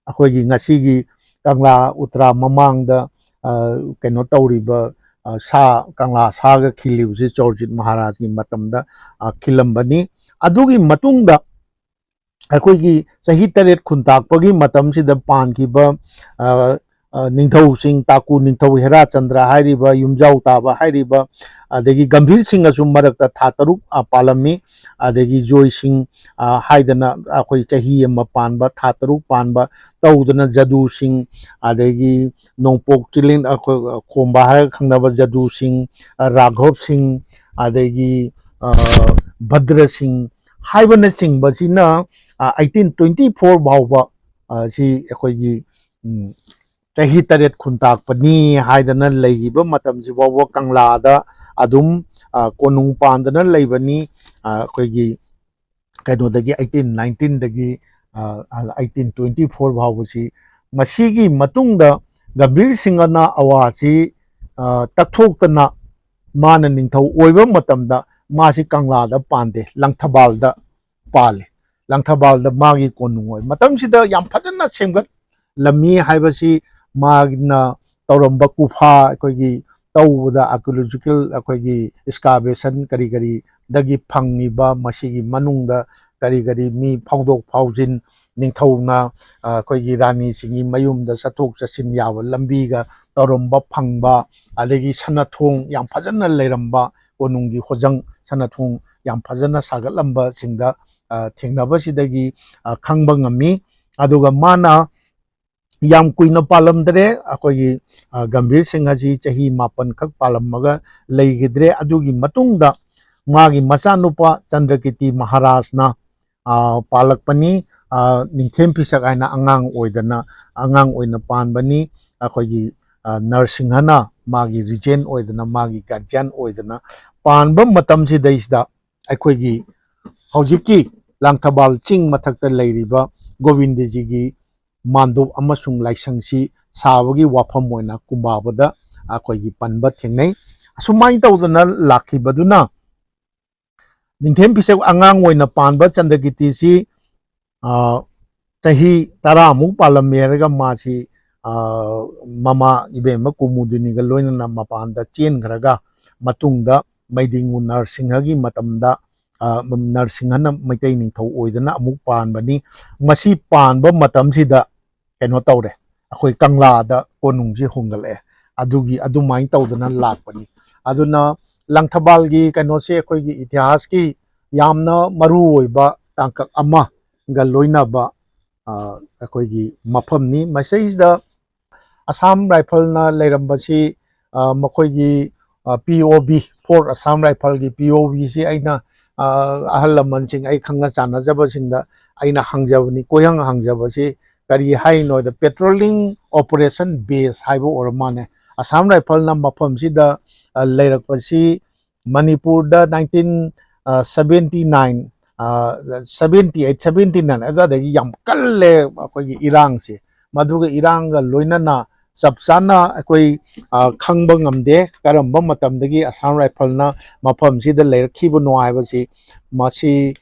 ꯑꯩꯈꯣꯏꯒꯤ ꯉꯁꯤꯒꯤ ꯀꯪꯂꯥ ꯎꯇ꯭ꯔꯥ ꯃꯃꯥꯡꯗ, ꯑ, ꯀꯩꯅꯣ ꯇꯧꯔꯤꯕ, ꯑ, ꯁꯥ, ꯀꯪꯂꯥ ꯁꯥꯒ ꯈꯤꯜꯂꯤꯕꯁꯤ ꯆꯣꯔꯖꯤꯠ ꯃꯍꯥꯔꯥꯖꯀꯤ ꯃꯇꯝꯗ, ꯑ, ꯈꯤꯜꯂꯝꯕꯅꯤ꯫ ꯑꯗꯨꯒꯤ ꯃꯇꯨꯡꯗ ꯑꯩꯈꯣꯏꯒꯤ ꯆꯍꯤ ꯇꯔꯦꯠ ꯈꯨꯟꯇꯥꯛꯄꯒꯤ ꯃꯇꯝꯁꯤꯗ ꯄꯥꯟꯈꯤꯕ, ꯑ, ꯑ, ꯅꯤꯡꯊꯧꯁꯤꯡ, ꯇꯥꯀꯨ ꯅꯤꯡꯊꯧ ꯍꯦꯔꯥꯆꯟꯗ꯭ꯔ ꯍꯥꯏꯔꯤꯕ, ꯌꯨꯝꯖꯥꯎ ꯇꯥꯕ ꯍꯥꯏꯔꯤꯕ, ꯑꯗꯒꯤ ꯒꯝꯚꯤꯔ ꯁꯤꯡꯍꯁꯨ ꯃꯔꯛꯇ ꯊꯥ ꯇꯔꯨꯛ, ꯑ, ꯄꯥꯜꯂꯝꯃꯤ꯫ ꯑꯗꯒꯤ ꯖꯣꯏ ꯁꯤꯡ, ꯑ, ꯍꯥꯏꯗꯅ ꯑꯩꯈꯣꯏ ꯆꯍꯤ ꯑꯃ ꯄꯥꯟꯕ, ꯊꯥ ꯇꯔꯨꯛ ꯄꯥꯟꯕ ꯇꯧꯗꯅ ꯖꯗꯨ ꯁꯤꯡ, ꯑꯗꯒꯤ ꯅꯣꯡꯄꯣꯛ ꯆꯤꯂꯤꯡ, ꯑꯩꯈꯣꯏ ꯈꯣꯝꯕ ꯍꯥꯏꯔꯒ ꯈꯪꯅꯕ ꯖꯗꯨ ꯁꯤꯡ, ꯑ, ꯔꯥꯘꯣꯕ ꯁꯤꯡ, ꯑꯗꯒꯤ, ꯑ, ꯚꯗ꯭ꯔ ꯁꯤꯡ ꯍꯥꯏꯕꯅꯆꯤꯡꯕꯁꯤꯅ, ꯑ, eighteen twenty four ꯐꯥꯎꯕ, ꯑ, ꯁꯤ ꯑꯩꯈꯣꯏꯒꯤ, ꯎꯝ, ꯆꯍꯤ ꯇꯔꯦꯠ ꯈꯨꯟꯇꯥꯛꯄꯅꯤ ꯍꯥꯏꯗꯅ ꯂꯩꯔꯤꯕ ꯃꯇꯝꯁꯤ ꯐꯥꯎꯕ ꯀꯪꯂꯥꯗ ꯑꯗꯨꯝ, ꯑ, ꯀꯣꯅꯨꯡ ꯄꯥꯟꯗꯅ ꯂꯩꯕꯅꯤ꯫ ꯑ, ꯑꯩꯈꯣꯏꯒꯤ ꯀꯩꯅꯣꯗꯒꯤ eighteen nineteenꯗꯒꯤ, ꯑ, eighteen twenty four ꯐꯥꯎꯕꯁꯤ꯫ ꯃꯁꯤꯒꯤ ꯃꯇꯨꯡꯗ ꯒꯝꯚꯤꯔ ꯁꯤꯡꯍꯅ ꯑꯋꯥꯁꯤ, ꯑ, ꯇꯛꯊꯣꯛꯇꯅ ꯃꯥꯅ ꯅꯤꯡꯊꯧ ꯑꯣꯏꯕ ꯃꯇꯝꯗ ꯃꯥꯁꯤ ꯀꯪꯂꯥꯗ ꯄꯥꯟꯗꯦ, ꯂꯪꯊꯕꯥꯜꯗ ꯄꯥꯜꯂꯤ꯫ ꯂꯪꯊꯕꯥꯜꯗ ꯃꯥꯒꯤ ꯀꯣꯅꯨꯡ ꯑꯣꯏ꯫ ꯃꯇꯝꯁꯤꯗ ꯌꯥꯝ ꯐꯖꯅ ꯁꯦꯝꯒꯠꯂꯝꯃꯤ ꯍꯥꯏꯕꯁꯤ ꯃꯥꯅ ꯇꯧꯔꯝꯕ ꯀꯨꯐꯥ, ꯑꯩꯈꯣꯏꯒꯤ ꯇꯧꯕꯗ archaeological ꯑꯩꯈꯣꯏꯒꯤ excavation ꯀꯔꯤ ꯀꯔꯤꯗꯒꯤ ꯐꯪꯉꯤꯕ, ꯃꯁꯤꯒꯤ ꯃꯅꯨꯡꯗ ꯀꯔꯤ ꯀꯔꯤ ꯃꯤ ꯐꯥꯎꯗꯣꯛ ꯐꯥꯎꯖꯤꯟ, ꯅꯤꯡꯊꯧꯅ, ꯑ, ꯑꯩꯈꯣꯏꯒꯤ ꯔꯥꯅꯤꯁꯤꯡꯒꯤ ꯃꯌꯨꯝꯗ ꯆꯠꯊꯣꯛ ꯆꯠꯁꯤꯟ ꯌꯥꯕ ꯂꯝꯕꯤꯒ ꯇꯧꯔꯝꯕ ꯐꯪꯕ, ꯑꯗꯒꯤ ꯁꯅꯥꯊꯣꯡ ꯌꯥꯝ ꯐꯖꯅ ꯂꯩꯔꯝꯕ, ꯀꯣꯅꯨꯡꯒꯤ ꯍꯣꯖꯪ ꯁꯅꯥꯊꯣꯡ ꯌꯥꯝ ꯐꯖꯅ ꯁꯥꯒꯠꯂꯝꯕꯁꯤꯡꯗ, ꯑ, ꯊꯦꯡꯅꯕꯁꯤꯗꯒꯤ, ꯑ, ꯈꯪꯕ ꯉꯝꯃꯤ꯫ ꯑꯗꯨꯒ ꯃꯥꯅ ꯌꯥꯝ ꯀꯨꯏꯅ ꯄꯥꯜꯂꯝꯗ꯭ꯔꯦ꯫ ꯑꯩꯈꯣꯏꯒꯤ, ꯑ, ꯒꯝꯚꯤꯔ ꯁꯤꯡ ꯑꯁꯤ ꯆꯍꯤ ꯃꯥꯄꯟ ꯈꯛ ꯄꯥꯜꯂꯝꯃꯒ ꯂꯩꯈꯤꯗ꯭ꯔꯦ꯫ ꯑꯗꯨꯒꯤ ꯃꯇꯨꯡꯗ ꯃꯥꯒꯤ ꯃꯆꯥꯅꯨꯄꯥ ꯆꯟꯗ꯭ꯔꯀꯤꯔꯇꯤ ꯃꯍꯥꯔꯥꯖꯅ ꯄꯥꯜꯂꯛꯄꯅꯤ꯫ ꯅꯤꯡꯊꯦꯝ ꯐꯤꯁꯛ ꯍꯥꯏꯅ ꯑꯉꯥꯡ ꯑꯣꯏꯗꯅ, ꯑꯉꯥꯡ ꯑꯣꯏꯅ ꯄꯥꯟꯕꯅꯤ꯫ ꯑꯩꯈꯣꯏꯒꯤ ꯅꯔꯁꯤꯡꯍꯅ ꯃꯥꯒꯤ ꯔꯤꯖꯦꯟ ꯑꯣꯏꯗꯅ, ꯃꯥꯒꯤ ꯒꯥꯔꯖꯤꯌꯥꯟ ꯑꯣꯏꯗꯅ ꯄꯥꯟꯕ ꯃꯇꯝꯁꯤꯗꯩꯁꯤꯗ ꯑꯩꯈꯣꯏꯒꯤ ꯍꯧꯖꯤꯛꯀꯤ ꯂꯥꯡꯊꯕꯥꯜ ꯆꯤꯡ ꯃꯊꯛꯇ ꯂꯩꯔꯤꯕ ꯒꯣꯕꯤꯟꯗꯖꯤꯒꯤ ꯃꯥꯟꯗꯣꯞ ꯑꯃꯁꯨꯡ ꯂꯥꯏꯁꯪꯁꯤ ꯁꯥꯕꯒꯤ ꯋꯥꯐꯝ ꯑꯣꯏꯅ ꯀꯨꯝꯕꯥꯕꯗ ꯑꯩꯈꯣꯏꯒꯤ ꯄꯟꯕ ꯊꯦꯡꯅꯩ꯫ ꯑꯁꯨꯃꯥꯏꯅ ꯇꯧꯗꯅ ꯂꯥꯛꯈꯤꯕꯗꯨꯅ ꯅꯤꯡꯊꯦꯝ ꯐꯤꯁꯛ ꯑꯉꯥꯡ ꯑꯣꯏꯅ ꯄꯥꯟꯕ ꯆꯟꯗ꯭ꯔꯀꯤꯔꯇꯤꯁꯤ ꯆꯍꯤ ꯇꯔꯥꯃꯨꯛ ꯄꯥꯜꯂꯝꯃꯦ ꯍꯥꯏꯔꯒ ꯃꯥꯁꯤ ꯃꯃꯥ ꯏꯕꯦꯝꯃ ꯀꯨꯃꯨꯗꯨꯅꯤꯒ ꯂꯣꯏꯅꯅ ꯃꯄꯥꯟꯗ ꯆꯦꯟꯈ꯭ꯔꯒ ꯃꯇꯨꯡꯗ ꯃꯩꯗꯤꯡꯉꯨ ꯅꯔꯁꯤꯡꯍꯒꯤ ꯃꯇꯝꯗ ꯅꯔꯁꯤꯡꯍꯅ ꯃꯩꯇꯩ ꯅꯤꯡꯊꯧ ꯑꯣꯏꯗꯅ ꯑꯃꯨꯛ ꯄꯥꯟꯕꯅꯤ꯫ ꯃꯁꯤ ꯄꯥꯟꯕ ꯃꯇꯝꯁꯤꯗ ꯀꯩꯅꯣ ꯇꯧꯔꯦ, ꯑꯩꯈꯣꯏ ꯀꯪꯂꯥꯗ ꯀꯣꯅꯨꯡꯁꯤ ꯍꯣꯡꯒꯠꯂꯛꯑꯦ꯫ ꯑꯗꯨꯒꯤ ꯑꯗꯨꯃꯥꯏꯅ ꯇꯧꯗꯅ ꯂꯥꯛꯄꯅꯤ꯫ ꯑꯗꯨꯅ ꯂꯪꯊꯕꯥꯜꯒꯤ ꯀꯩꯅꯣꯁꯦ ꯑꯩꯈꯣꯏꯒꯤ ꯏꯇꯤꯍꯥꯁꯀꯤ ꯌꯥꯝꯅ ꯃꯔꯨ ꯑꯣꯏꯕ ꯇꯥꯡꯀꯛ ꯑꯃꯒ ꯂꯣꯏꯅꯕ ꯑꯩꯈꯣꯏꯒꯤ ꯃꯐꯝꯅꯤ꯫ ꯃꯁꯤꯗꯩꯁꯤꯗ ꯑꯁꯥꯝ ꯔꯥꯏꯐꯜꯅ ꯂꯩꯔꯝꯕꯁꯤ ꯃꯈꯣꯏꯒꯤ ꯄꯤ ꯑꯣ ꯕꯤ, ꯐꯣꯔꯠ ꯑꯁꯥꯝ ꯔꯥꯏꯐꯜꯒꯤ ꯄꯤ ꯑꯣ ꯕꯤꯁꯤ ꯑꯩꯅ ꯑꯍꯜ ꯂꯃꯟꯁꯤꯡ, ꯑꯩ ꯈꯪꯅ ꯆꯥꯟꯅꯖꯕꯁꯤꯡꯗ ꯑꯩꯅ ꯍꯪꯖꯕꯅꯤ꯫ ꯀꯣꯏꯍꯪ ꯍꯪꯖꯕꯁꯤ ꯀꯔꯤ ꯍꯥꯏꯅꯣꯗ, ꯄꯦꯇ꯭ꯔꯣꯂꯤꯡ ꯑꯣꯄꯔꯦꯁꯟ ꯕꯦꯁ ꯍꯥꯏꯕ ꯑꯣꯏꯔ ꯃꯥꯜꯂꯦ꯫ ꯑꯁꯥꯝ ꯔꯥꯏꯐꯜꯅ ꯃꯐꯝꯁꯤꯗ ꯂꯩꯔꯛꯄꯁꯤ ꯃꯅꯤꯄꯨꯔꯗ nineteen seventy nine, seventy eight, seventy nine ꯑꯗꯨꯋꯥꯏꯗꯒꯤ ꯌꯥꯝ ꯀꯜꯂꯦ ꯑꯩꯈꯣꯏꯒꯤ ꯏꯔꯥꯡꯁꯦ꯫ ꯃꯗꯨꯒ ꯏꯔꯥꯡꯒ ꯂꯣꯏꯅꯅ ꯆꯞ ꯆꯥꯅ ꯑꯩꯈꯣꯏ ꯈꯪꯕ ꯉꯝꯗꯦ, ꯀꯔꯝꯕ ꯃꯇꯝꯗꯒꯤ ꯑꯁꯥꯝ ꯔꯥꯏꯐꯜꯅ ꯃꯐꯝꯁꯤꯗ ꯂꯩꯔꯛꯈꯤꯕꯅꯣ ꯍꯥꯏꯕꯁꯤ꯫ ꯃꯁꯤ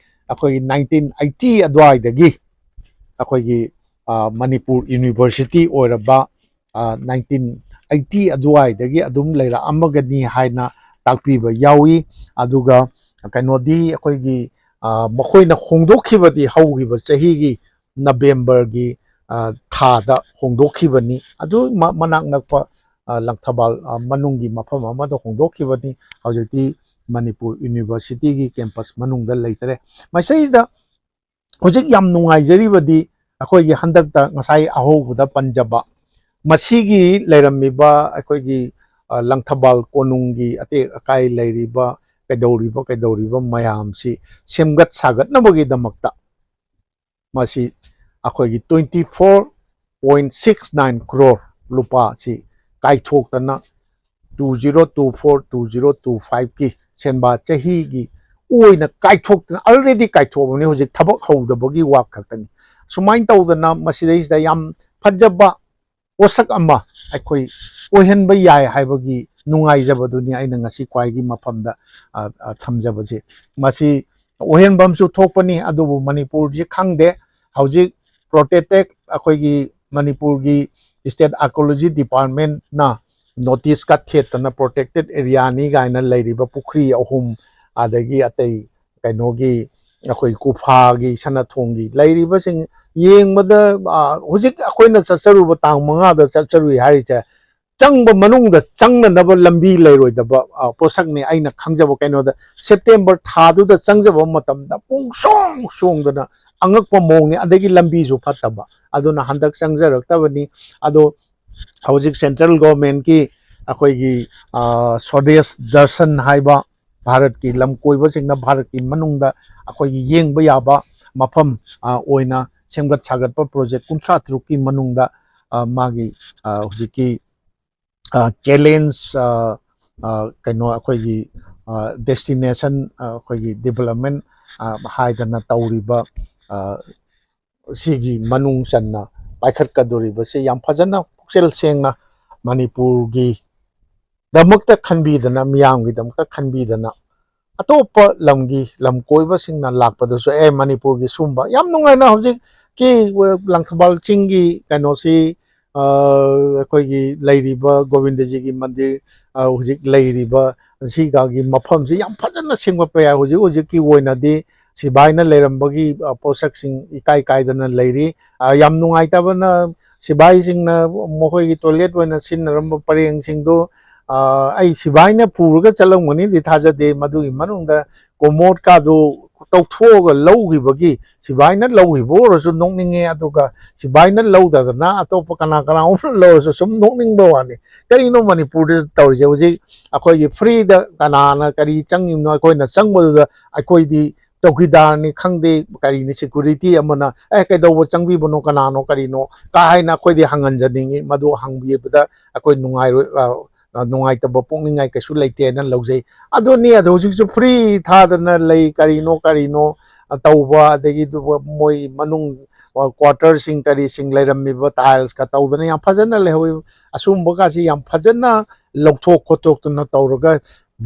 ꯑꯩꯈꯣꯏꯒꯤ ꯅꯥꯏꯟꯇꯤꯟ ꯑꯩꯠꯇꯤ ꯑꯗꯨꯋꯥꯏꯗꯒꯤ ꯑꯩꯈꯣꯏꯒꯤ ꯃꯅꯤꯄꯨꯔ ꯌꯨꯅꯤꯚꯔꯁꯤꯇꯤ ꯑꯣꯏꯔꯕ ꯅꯥꯏꯟꯇꯤꯟ ꯑꯩꯠꯇꯤ ꯑꯗꯨꯋꯥꯏꯗꯒꯤ ꯑꯗꯨꯝ ꯂꯩꯔꯛꯑꯝꯃꯒꯅꯤ ꯍꯥꯏꯅ ꯇꯥꯛꯄꯤꯕ ꯌꯥꯎꯏ꯫ ꯑꯗꯨꯒ ꯀꯩꯅꯣꯗꯤ ꯑꯩꯈꯣꯏꯒꯤ ꯃꯈꯣꯏꯅ ꯍꯣꯡꯗꯣꯛꯈꯤꯕꯗꯤ ꯍꯧꯈꯤꯕ ꯆꯍꯤꯒꯤ ꯅꯕꯦꯝꯕꯔꯒꯤ ꯊꯥꯗ ꯍꯣꯡꯗꯣꯛꯈꯤꯕꯅꯤ꯫ ꯑꯗꯨ ꯃꯅꯥꯛ ꯅꯛꯄ ꯂꯪꯊꯕꯥꯜ ꯃꯅꯨꯡꯒꯤ ꯃꯐꯝ ꯑꯃꯗ ꯍꯣꯡꯗꯣꯛꯈꯤꯕꯅꯤ꯫ ꯍꯧꯖꯤꯛꯇꯤ ꯃꯅꯤꯄꯨꯔ ꯌꯨꯅꯤꯚꯔꯁꯤꯇꯤꯒꯤ ꯀꯦꯝꯄꯁ ꯃꯅꯨꯡꯗ ꯂꯩꯇꯔꯦ꯫ ꯃꯁꯤꯗ ꯍꯧꯖꯤꯛ ꯌꯥꯝ ꯅꯨꯡꯉꯥꯏꯖꯔꯤꯕꯗꯤ ꯑꯩꯈꯣꯏꯒꯤ ꯍꯟꯗꯛꯇ ꯉꯁꯥꯏ ꯑꯍꯧꯕꯗ ꯄꯟꯖꯕ ꯃꯁꯤꯒꯤ ꯂꯩꯔꯝꯃꯤꯕ ꯑꯩꯈꯣꯏꯒꯤ ꯂꯪꯊꯕꯥꯜ ꯀꯣꯅꯨꯡꯒꯤ ꯑꯇꯦꯛ ꯑꯀꯥꯏ ꯂꯩꯔꯤꯕ ꯀꯩꯗꯧꯔꯤꯕ ꯀꯩꯗꯧꯔꯤꯕ ꯃꯌꯥꯝꯁꯤ ꯁꯦꯝꯒꯠ ꯁꯥꯒꯠꯅꯕꯒꯤꯗꯃꯛꯇ ꯃꯁꯤ ꯑꯩꯈꯣꯏꯒꯤ twenty four point six nine crore ꯂꯨꯄꯥꯁꯤ ꯀꯥꯏꯊꯣꯛꯇꯅ two zero two four two zero two five ꯀꯤ ꯁꯦꯟꯕꯥ ꯆꯍꯤꯒꯤ ꯑꯣꯏꯅ ꯀꯥꯏꯊꯣꯛꯇꯅ already ꯀꯥꯏꯊꯣꯛꯑꯕꯅꯤ꯫ ꯍꯧꯖꯤꯛ ꯊꯕꯛ ꯍꯧꯗꯕꯒꯤ ꯋꯥ ꯈꯛꯇꯅꯤ꯫ ꯁꯨꯃꯥꯏꯅ ꯇꯧꯗꯅ ꯃꯁꯤꯗꯩꯁꯤꯗ ꯌꯥꯝ ꯐꯖꯕ ꯄꯣꯠꯁꯛ ꯑꯃ ꯑꯩꯈꯣꯏ ꯑꯣꯏꯍꯟꯕ ꯌꯥꯏ ꯍꯥꯏꯕꯒꯤ ꯅꯨꯡꯉꯥꯏꯖꯕꯗꯨꯅꯤ ꯑꯩꯅ ꯉꯁꯤ ꯈ꯭ꯋꯥꯏꯒꯤ ꯃꯐꯝꯗ ꯑ, ꯑ, ꯊꯝꯖꯕꯁꯦ꯫ ꯃꯁꯤ ꯑꯣꯏꯍꯟꯕ ꯑꯃꯁꯨ ꯊꯣꯛꯄꯅꯤ, ꯑꯗꯨꯕꯨ ꯃꯅꯤꯄꯨꯔꯁꯤ ꯈꯪꯗꯦ꯫ ꯍꯧꯖꯤꯛ protected, ꯑꯩꯈꯣꯏꯒꯤ ꯃꯅꯤꯄꯨꯔꯒꯤ state archaeology departmentꯅ notice ꯀ ꯊꯦꯠꯇꯅ protected areaꯅꯤ ꯀꯥꯏꯅ ꯂꯩꯔꯤꯕ ꯄꯨꯈ꯭ꯔꯤ ꯑꯍꯨꯝ, ꯑꯗꯒꯤ ꯑꯇꯩ ꯀꯩꯅꯣꯒꯤ ꯑꯩꯈꯣꯏ ꯀꯨꯐꯥꯒꯤ, ꯁꯅꯥꯊꯣꯡꯒꯤ ꯂꯩꯔꯤꯕꯁꯤꯡ ꯌꯦꯡꯕꯗ, ꯑ, ꯍꯧꯖꯤꯛ ꯑꯩꯈꯣꯏꯅ ꯆꯠꯆꯔꯨꯕ, ꯇꯥꯡ ꯃꯉꯥꯗ ꯆꯠꯆꯔꯨꯏ ꯍꯥꯏꯔꯤꯁꯦ, ꯆꯪꯕ ꯃꯅꯨꯡꯗ ꯆꯪꯅꯅꯕ ꯂꯝꯕꯤ ꯂꯩꯔꯣꯏꯗꯕ, ꯑ, ꯄꯣꯠꯁꯛꯅꯤ꯫ ꯑꯩꯅ ꯈꯪꯖꯕ ꯀꯩꯅꯣꯗ, ꯁꯦꯞꯇꯦꯝꯕꯔ ꯊꯥꯗꯨꯗ ꯆꯪꯖꯕ ꯃꯇꯝꯗ ꯄꯨꯡꯁꯣꯡ ꯁꯣꯡꯗꯅ ꯑꯉꯛꯄ ꯃꯑꯣꯡꯅꯤ꯫ ꯑꯗꯒꯤ ꯂꯝꯕꯤꯁꯨ ꯐꯠꯇꯕ, ꯑꯗꯨꯅ ꯍꯟꯗꯛ ꯆꯪꯖꯔꯛꯇꯕꯅꯤ꯫ ꯑꯗꯣ ꯍꯧꯖꯤꯛ central governmentꯀꯤ ꯑꯩꯈꯣꯏꯒꯤ, ꯑ, ꯁ꯭ꯋꯗꯦꯁ ꯗꯔꯁꯟ ꯍꯥꯏꯕ, ꯚꯥꯔꯠꯀꯤ ꯂꯝ ꯀꯣꯏꯕꯁꯤꯡꯅ ꯚꯥꯔꯠꯀꯤ ꯃꯅꯨꯡꯗ ꯑꯩꯈꯣꯏꯒꯤ ꯌꯦꯡꯕ ꯌꯥꯕ ꯃꯐꯝ, ꯑ, ꯑꯣꯏꯅ ꯁꯦꯝꯒꯠ ꯁꯥꯒꯠꯄ project ꯀꯨꯟꯊ꯭ꯔꯥ ꯇꯔꯨꯛꯀꯤ ꯃꯅꯨꯡꯗ, ꯑ, ꯃꯥꯒꯤ, ꯑ, ꯍꯧꯖꯤꯛꯀꯤ, ꯑ, challenge, ꯑ, ꯑ, ꯀꯩꯅꯣ, ꯑꯩꯈꯣꯏꯒꯤ, ꯑ, destination, ꯑ, ꯑꯩꯈꯣꯏꯒꯤ development, ꯑ, ꯍꯥꯏꯗꯅ ꯇꯧꯔꯤꯕ, ꯑ, ꯁꯤꯒꯤ ꯃꯅꯨꯡ ꯆꯟꯅ ꯄꯥꯏꯈꯠꯀꯗꯧꯔꯤꯕꯁꯤ ꯌꯥꯝ ꯐꯖꯅ ꯄꯨꯛꯆꯦꯜ ꯁꯦꯡꯅ ꯃꯅꯤꯄꯨꯔꯒꯤ ꯗꯃꯛꯇ ꯈꯟꯕꯤꯗꯅ, ꯃꯤꯌꯥꯝꯒꯤꯗꯃꯛꯇ ꯈꯟꯕꯤꯗꯅ, ꯑꯇꯣꯞꯄ ꯂꯝꯒꯤ ꯂꯝ ꯀꯣꯏꯕꯁꯤꯡꯅ ꯂꯥꯛꯄꯗꯁꯨ, "ꯑꯦ, ꯃꯅꯤꯄꯨꯔꯒꯤ ꯁꯨꯝꯕ ꯌꯥꯝ ꯅꯨꯡꯉꯥꯏꯅ ꯍꯧꯖꯤꯛꯀꯤ ꯂꯪꯊꯕꯥꯜ ꯆꯤꯡꯒꯤ ꯀꯩꯅꯣꯁꯤ, ꯑ, ꯑꯩꯈꯣꯏꯒꯤ ꯂꯩꯔꯤꯕ ꯒꯣꯕꯤꯟꯗꯖꯤꯒꯤ ꯃꯟꯗꯤꯔ, ꯑ, ꯍꯧꯖꯤꯛ ꯂꯩꯔꯤꯕ ꯁꯤꯒꯒꯤ ꯃꯐꯝꯁꯤ ꯌꯥꯝ ꯐꯖꯅ ꯁꯦꯝꯒꯠꯄ ꯌꯥꯏ꯫ ꯍꯧꯖꯤꯛ ꯍꯧꯖꯤꯛꯀꯤ ꯑꯣꯏꯅꯗꯤ ꯁꯤꯐꯥꯏꯅ ꯂꯩꯔꯝꯕꯒꯤ, ꯑ, ꯄꯣꯠꯁꯛꯁꯤꯡ ꯏꯀꯥꯏ ꯀꯥꯏꯗꯅ ꯂꯩꯔꯤ꯫ ꯑ, ꯌꯥꯝ ꯅꯨꯡꯉꯥꯏꯇꯕꯅ ꯁꯤꯐꯥꯏꯁꯤꯡꯅ ꯃꯈꯣꯏꯒꯤ toilet ꯑꯣꯏꯅ ꯁꯤꯖꯤꯟꯅꯔꯝꯕ ꯄꯔꯦꯡꯁꯤꯡꯗꯨ, ꯑ, ꯑꯩ ꯁꯤꯐꯥꯏꯅ ꯄꯨꯔꯒ ꯆꯠꯂꯝꯒꯅꯤꯗꯤ ꯊꯥꯖꯗꯦ꯫ ꯃꯗꯨꯒꯤ ꯃꯅꯨꯡꯗ commode ꯀꯥꯗꯨ ꯇꯧꯊꯣꯛꯑꯒ ꯂꯧꯈꯤꯕꯒꯤ, ꯁꯤꯕꯥꯏꯅ ꯂꯧꯈꯤꯕ ꯑꯣꯏꯔꯁꯨ ꯅꯣꯛꯅꯤꯡꯉꯦ, ꯑꯗꯨꯒ ꯁꯤꯕꯥꯏꯅ ꯂꯧꯗꯗꯅ ꯑꯇꯣꯞꯄ ꯀꯅꯥ ꯀꯅꯥ ꯑꯃꯅ ꯂꯧꯔꯁꯨ ꯁꯨꯝ ꯅꯣꯛꯅꯤꯡꯕ ꯋꯥꯅꯤ꯫ ꯀꯔꯤꯅꯣ ꯃꯅꯤꯄꯨꯔꯗ ꯇꯧꯔꯤꯁꯦ? ꯍꯧꯖꯤꯛ ꯑꯩꯈꯣꯏꯒꯤ ꯐ꯭ꯔꯤꯗ ꯀꯅꯥꯅ ꯀꯔꯤ ꯆꯪꯉꯤꯕꯅꯣ? ꯑꯩꯈꯣꯏꯅ ꯆꯪꯕꯗꯨꯗ ꯑꯩꯈꯣꯏꯗꯤ ꯆꯧꯀꯤꯗꯥꯔꯅꯤ ꯈꯪꯗꯦ, ꯀꯔꯤꯅꯤ, ꯁꯦꯀ꯭ꯌꯨꯔꯤꯇꯤ ꯑꯃꯅ "ꯑꯦ, ꯀꯩꯗꯧꯕ ꯆꯪꯕꯤꯕꯅꯣ, ꯀꯅꯥꯅꯣ, ꯀꯔꯤꯅꯣ?" ꯀꯥ ꯍꯥꯏꯅ ꯑꯩꯈꯣꯏꯗꯤ ꯍꯪꯍꯟꯖꯅꯤꯡꯉꯤ꯫ ꯃꯗꯨ ꯍꯪꯕꯤꯕꯗ ꯑꯩꯈꯣꯏ ꯅꯨꯡꯉꯥꯏꯔꯣꯏ, ꯑ, ꯑ, ꯅꯨꯡꯉꯥꯏꯇꯕ ꯄꯣꯛꯅꯤꯡꯉꯥꯏ ꯀꯩꯁꯨ ꯂꯩꯇꯦꯅ ꯂꯧꯖꯩ꯫ ꯑꯗꯨꯅꯤ, ꯑꯗꯣ ꯍꯧꯖꯤꯛꯁꯨ ꯐ꯭ꯔꯤ ꯊꯥꯗꯅ ꯂꯩ, ꯀꯔꯤꯅꯣ ꯀꯔꯤꯅꯣ, ꯑ, ꯇꯧꯕ, ꯑꯗꯒꯤ ꯑꯗꯨꯒ ꯃꯣꯏ ꯃꯅꯨꯡ, ꯑ, ꯀ꯭ꯋꯥꯇꯔꯁꯤꯡ ꯀꯔꯤꯁꯤꯡ ꯂꯩꯔꯝꯃꯤꯕ ꯇꯥꯏꯜꯁꯀ ꯇꯧꯗꯅ ꯌꯥꯝ ꯐꯖꯅ ꯂꯩꯍꯧꯋꯤ꯫ ꯑꯁꯨꯝꯕꯒꯁꯤ ꯌꯥꯝ ꯐꯖꯅ ꯂꯧꯊꯣꯛ ꯈꯣꯠꯇꯣꯛꯇꯅ ꯇꯧꯔꯒ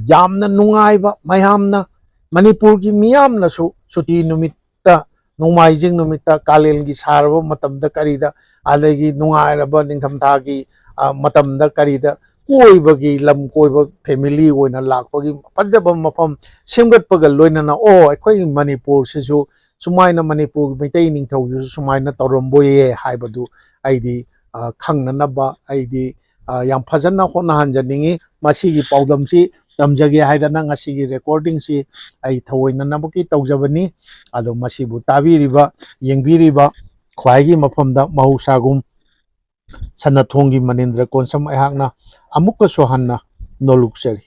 ꯌꯥꯝꯅ ꯅꯨꯡꯉꯥꯏꯕ, ꯃꯌꯥꯝꯅ, ꯃꯅꯤꯄꯨꯔꯒꯤ ꯃꯤꯌꯥꯝꯅꯁꯨ ꯁꯨꯇꯤ ꯅꯨꯃꯤꯠꯇ, ꯅꯣꯡꯃꯥꯏꯖꯤꯡ ꯅꯨꯃꯤꯠꯇ, ꯀꯥꯂꯦꯟꯒꯤ ꯁꯥꯔꯕ ꯃꯇꯝꯗ ꯀꯔꯤꯗ, ꯑꯗꯒꯤ ꯅꯨꯡꯉꯥꯏꯔꯕ ꯅꯤꯡꯊꯝꯊꯥꯒꯤ, ꯑ, ꯃꯇꯝꯗ ꯀꯔꯤꯗ ꯀꯣꯏꯕꯒꯤ, ꯂꯝ ꯀꯣꯏꯕ ꯐꯦꯃꯤꯂꯤ ꯑꯣꯏꯅ ꯂꯥꯛꯄꯒꯤ ꯐꯖꯕ ꯃꯐꯝ ꯁꯦꯝꯒꯠꯄꯒ ꯂꯣꯏꯅꯅ, "ꯑꯣ, ꯑꯩꯈꯣꯏꯒꯤ ꯃꯅꯤꯄꯨꯔꯁꯤꯁꯨ ꯁꯨꯃꯥꯏꯅ, ꯃꯅꯤꯄꯨꯔꯒꯤ ꯃꯩꯇꯩ ꯅꯤꯡꯊꯧꯁꯤꯁꯨ ꯁꯨꯃꯥꯏꯅ ꯇꯧꯔꯝꯕꯣꯏꯌꯦ" ꯍꯥꯏꯕꯗꯨ ꯑꯩꯗꯤ, ꯑ, ꯈꯪꯅꯅꯕ ꯑꯩꯗꯤ, ꯑ, ꯌꯥꯝ ꯐꯖꯅ ꯍꯣꯠꯅꯍꯟꯖꯅꯤꯡꯉꯤ꯫ ꯃꯁꯤꯒꯤ ꯄꯥꯎꯗꯝꯁꯤ ꯇꯝꯖꯒꯦ ꯍꯥꯏꯗꯅ ꯉꯁꯤꯒꯤ ꯔꯦꯀꯣꯔꯗꯤꯡꯁꯤ ꯑꯩ ꯊꯑꯣꯏꯅꯅꯕꯒꯤ ꯇꯧꯖꯕꯅꯤ꯫ ꯑꯗꯣ ꯃꯁꯤꯕꯨ ꯇꯥꯕꯤꯔꯤꯕ, ꯌꯦꯡꯕꯤꯔꯤꯕ ꯈ꯭ꯋꯥꯏꯒꯤ ꯃꯐꯝꯗ ꯃꯍꯧꯁꯥꯒꯨꯝ ꯁꯅꯥꯊꯣꯡꯒꯤ ꯃꯅꯤꯟꯗ꯭ꯔ ꯀꯣꯟꯁꯝ ꯑꯩꯍꯥꯛꯅ ꯑꯃꯨꯛꯀꯁꯨ ꯍꯟꯅ ꯅꯣꯂꯨꯛꯆꯔꯤ꯫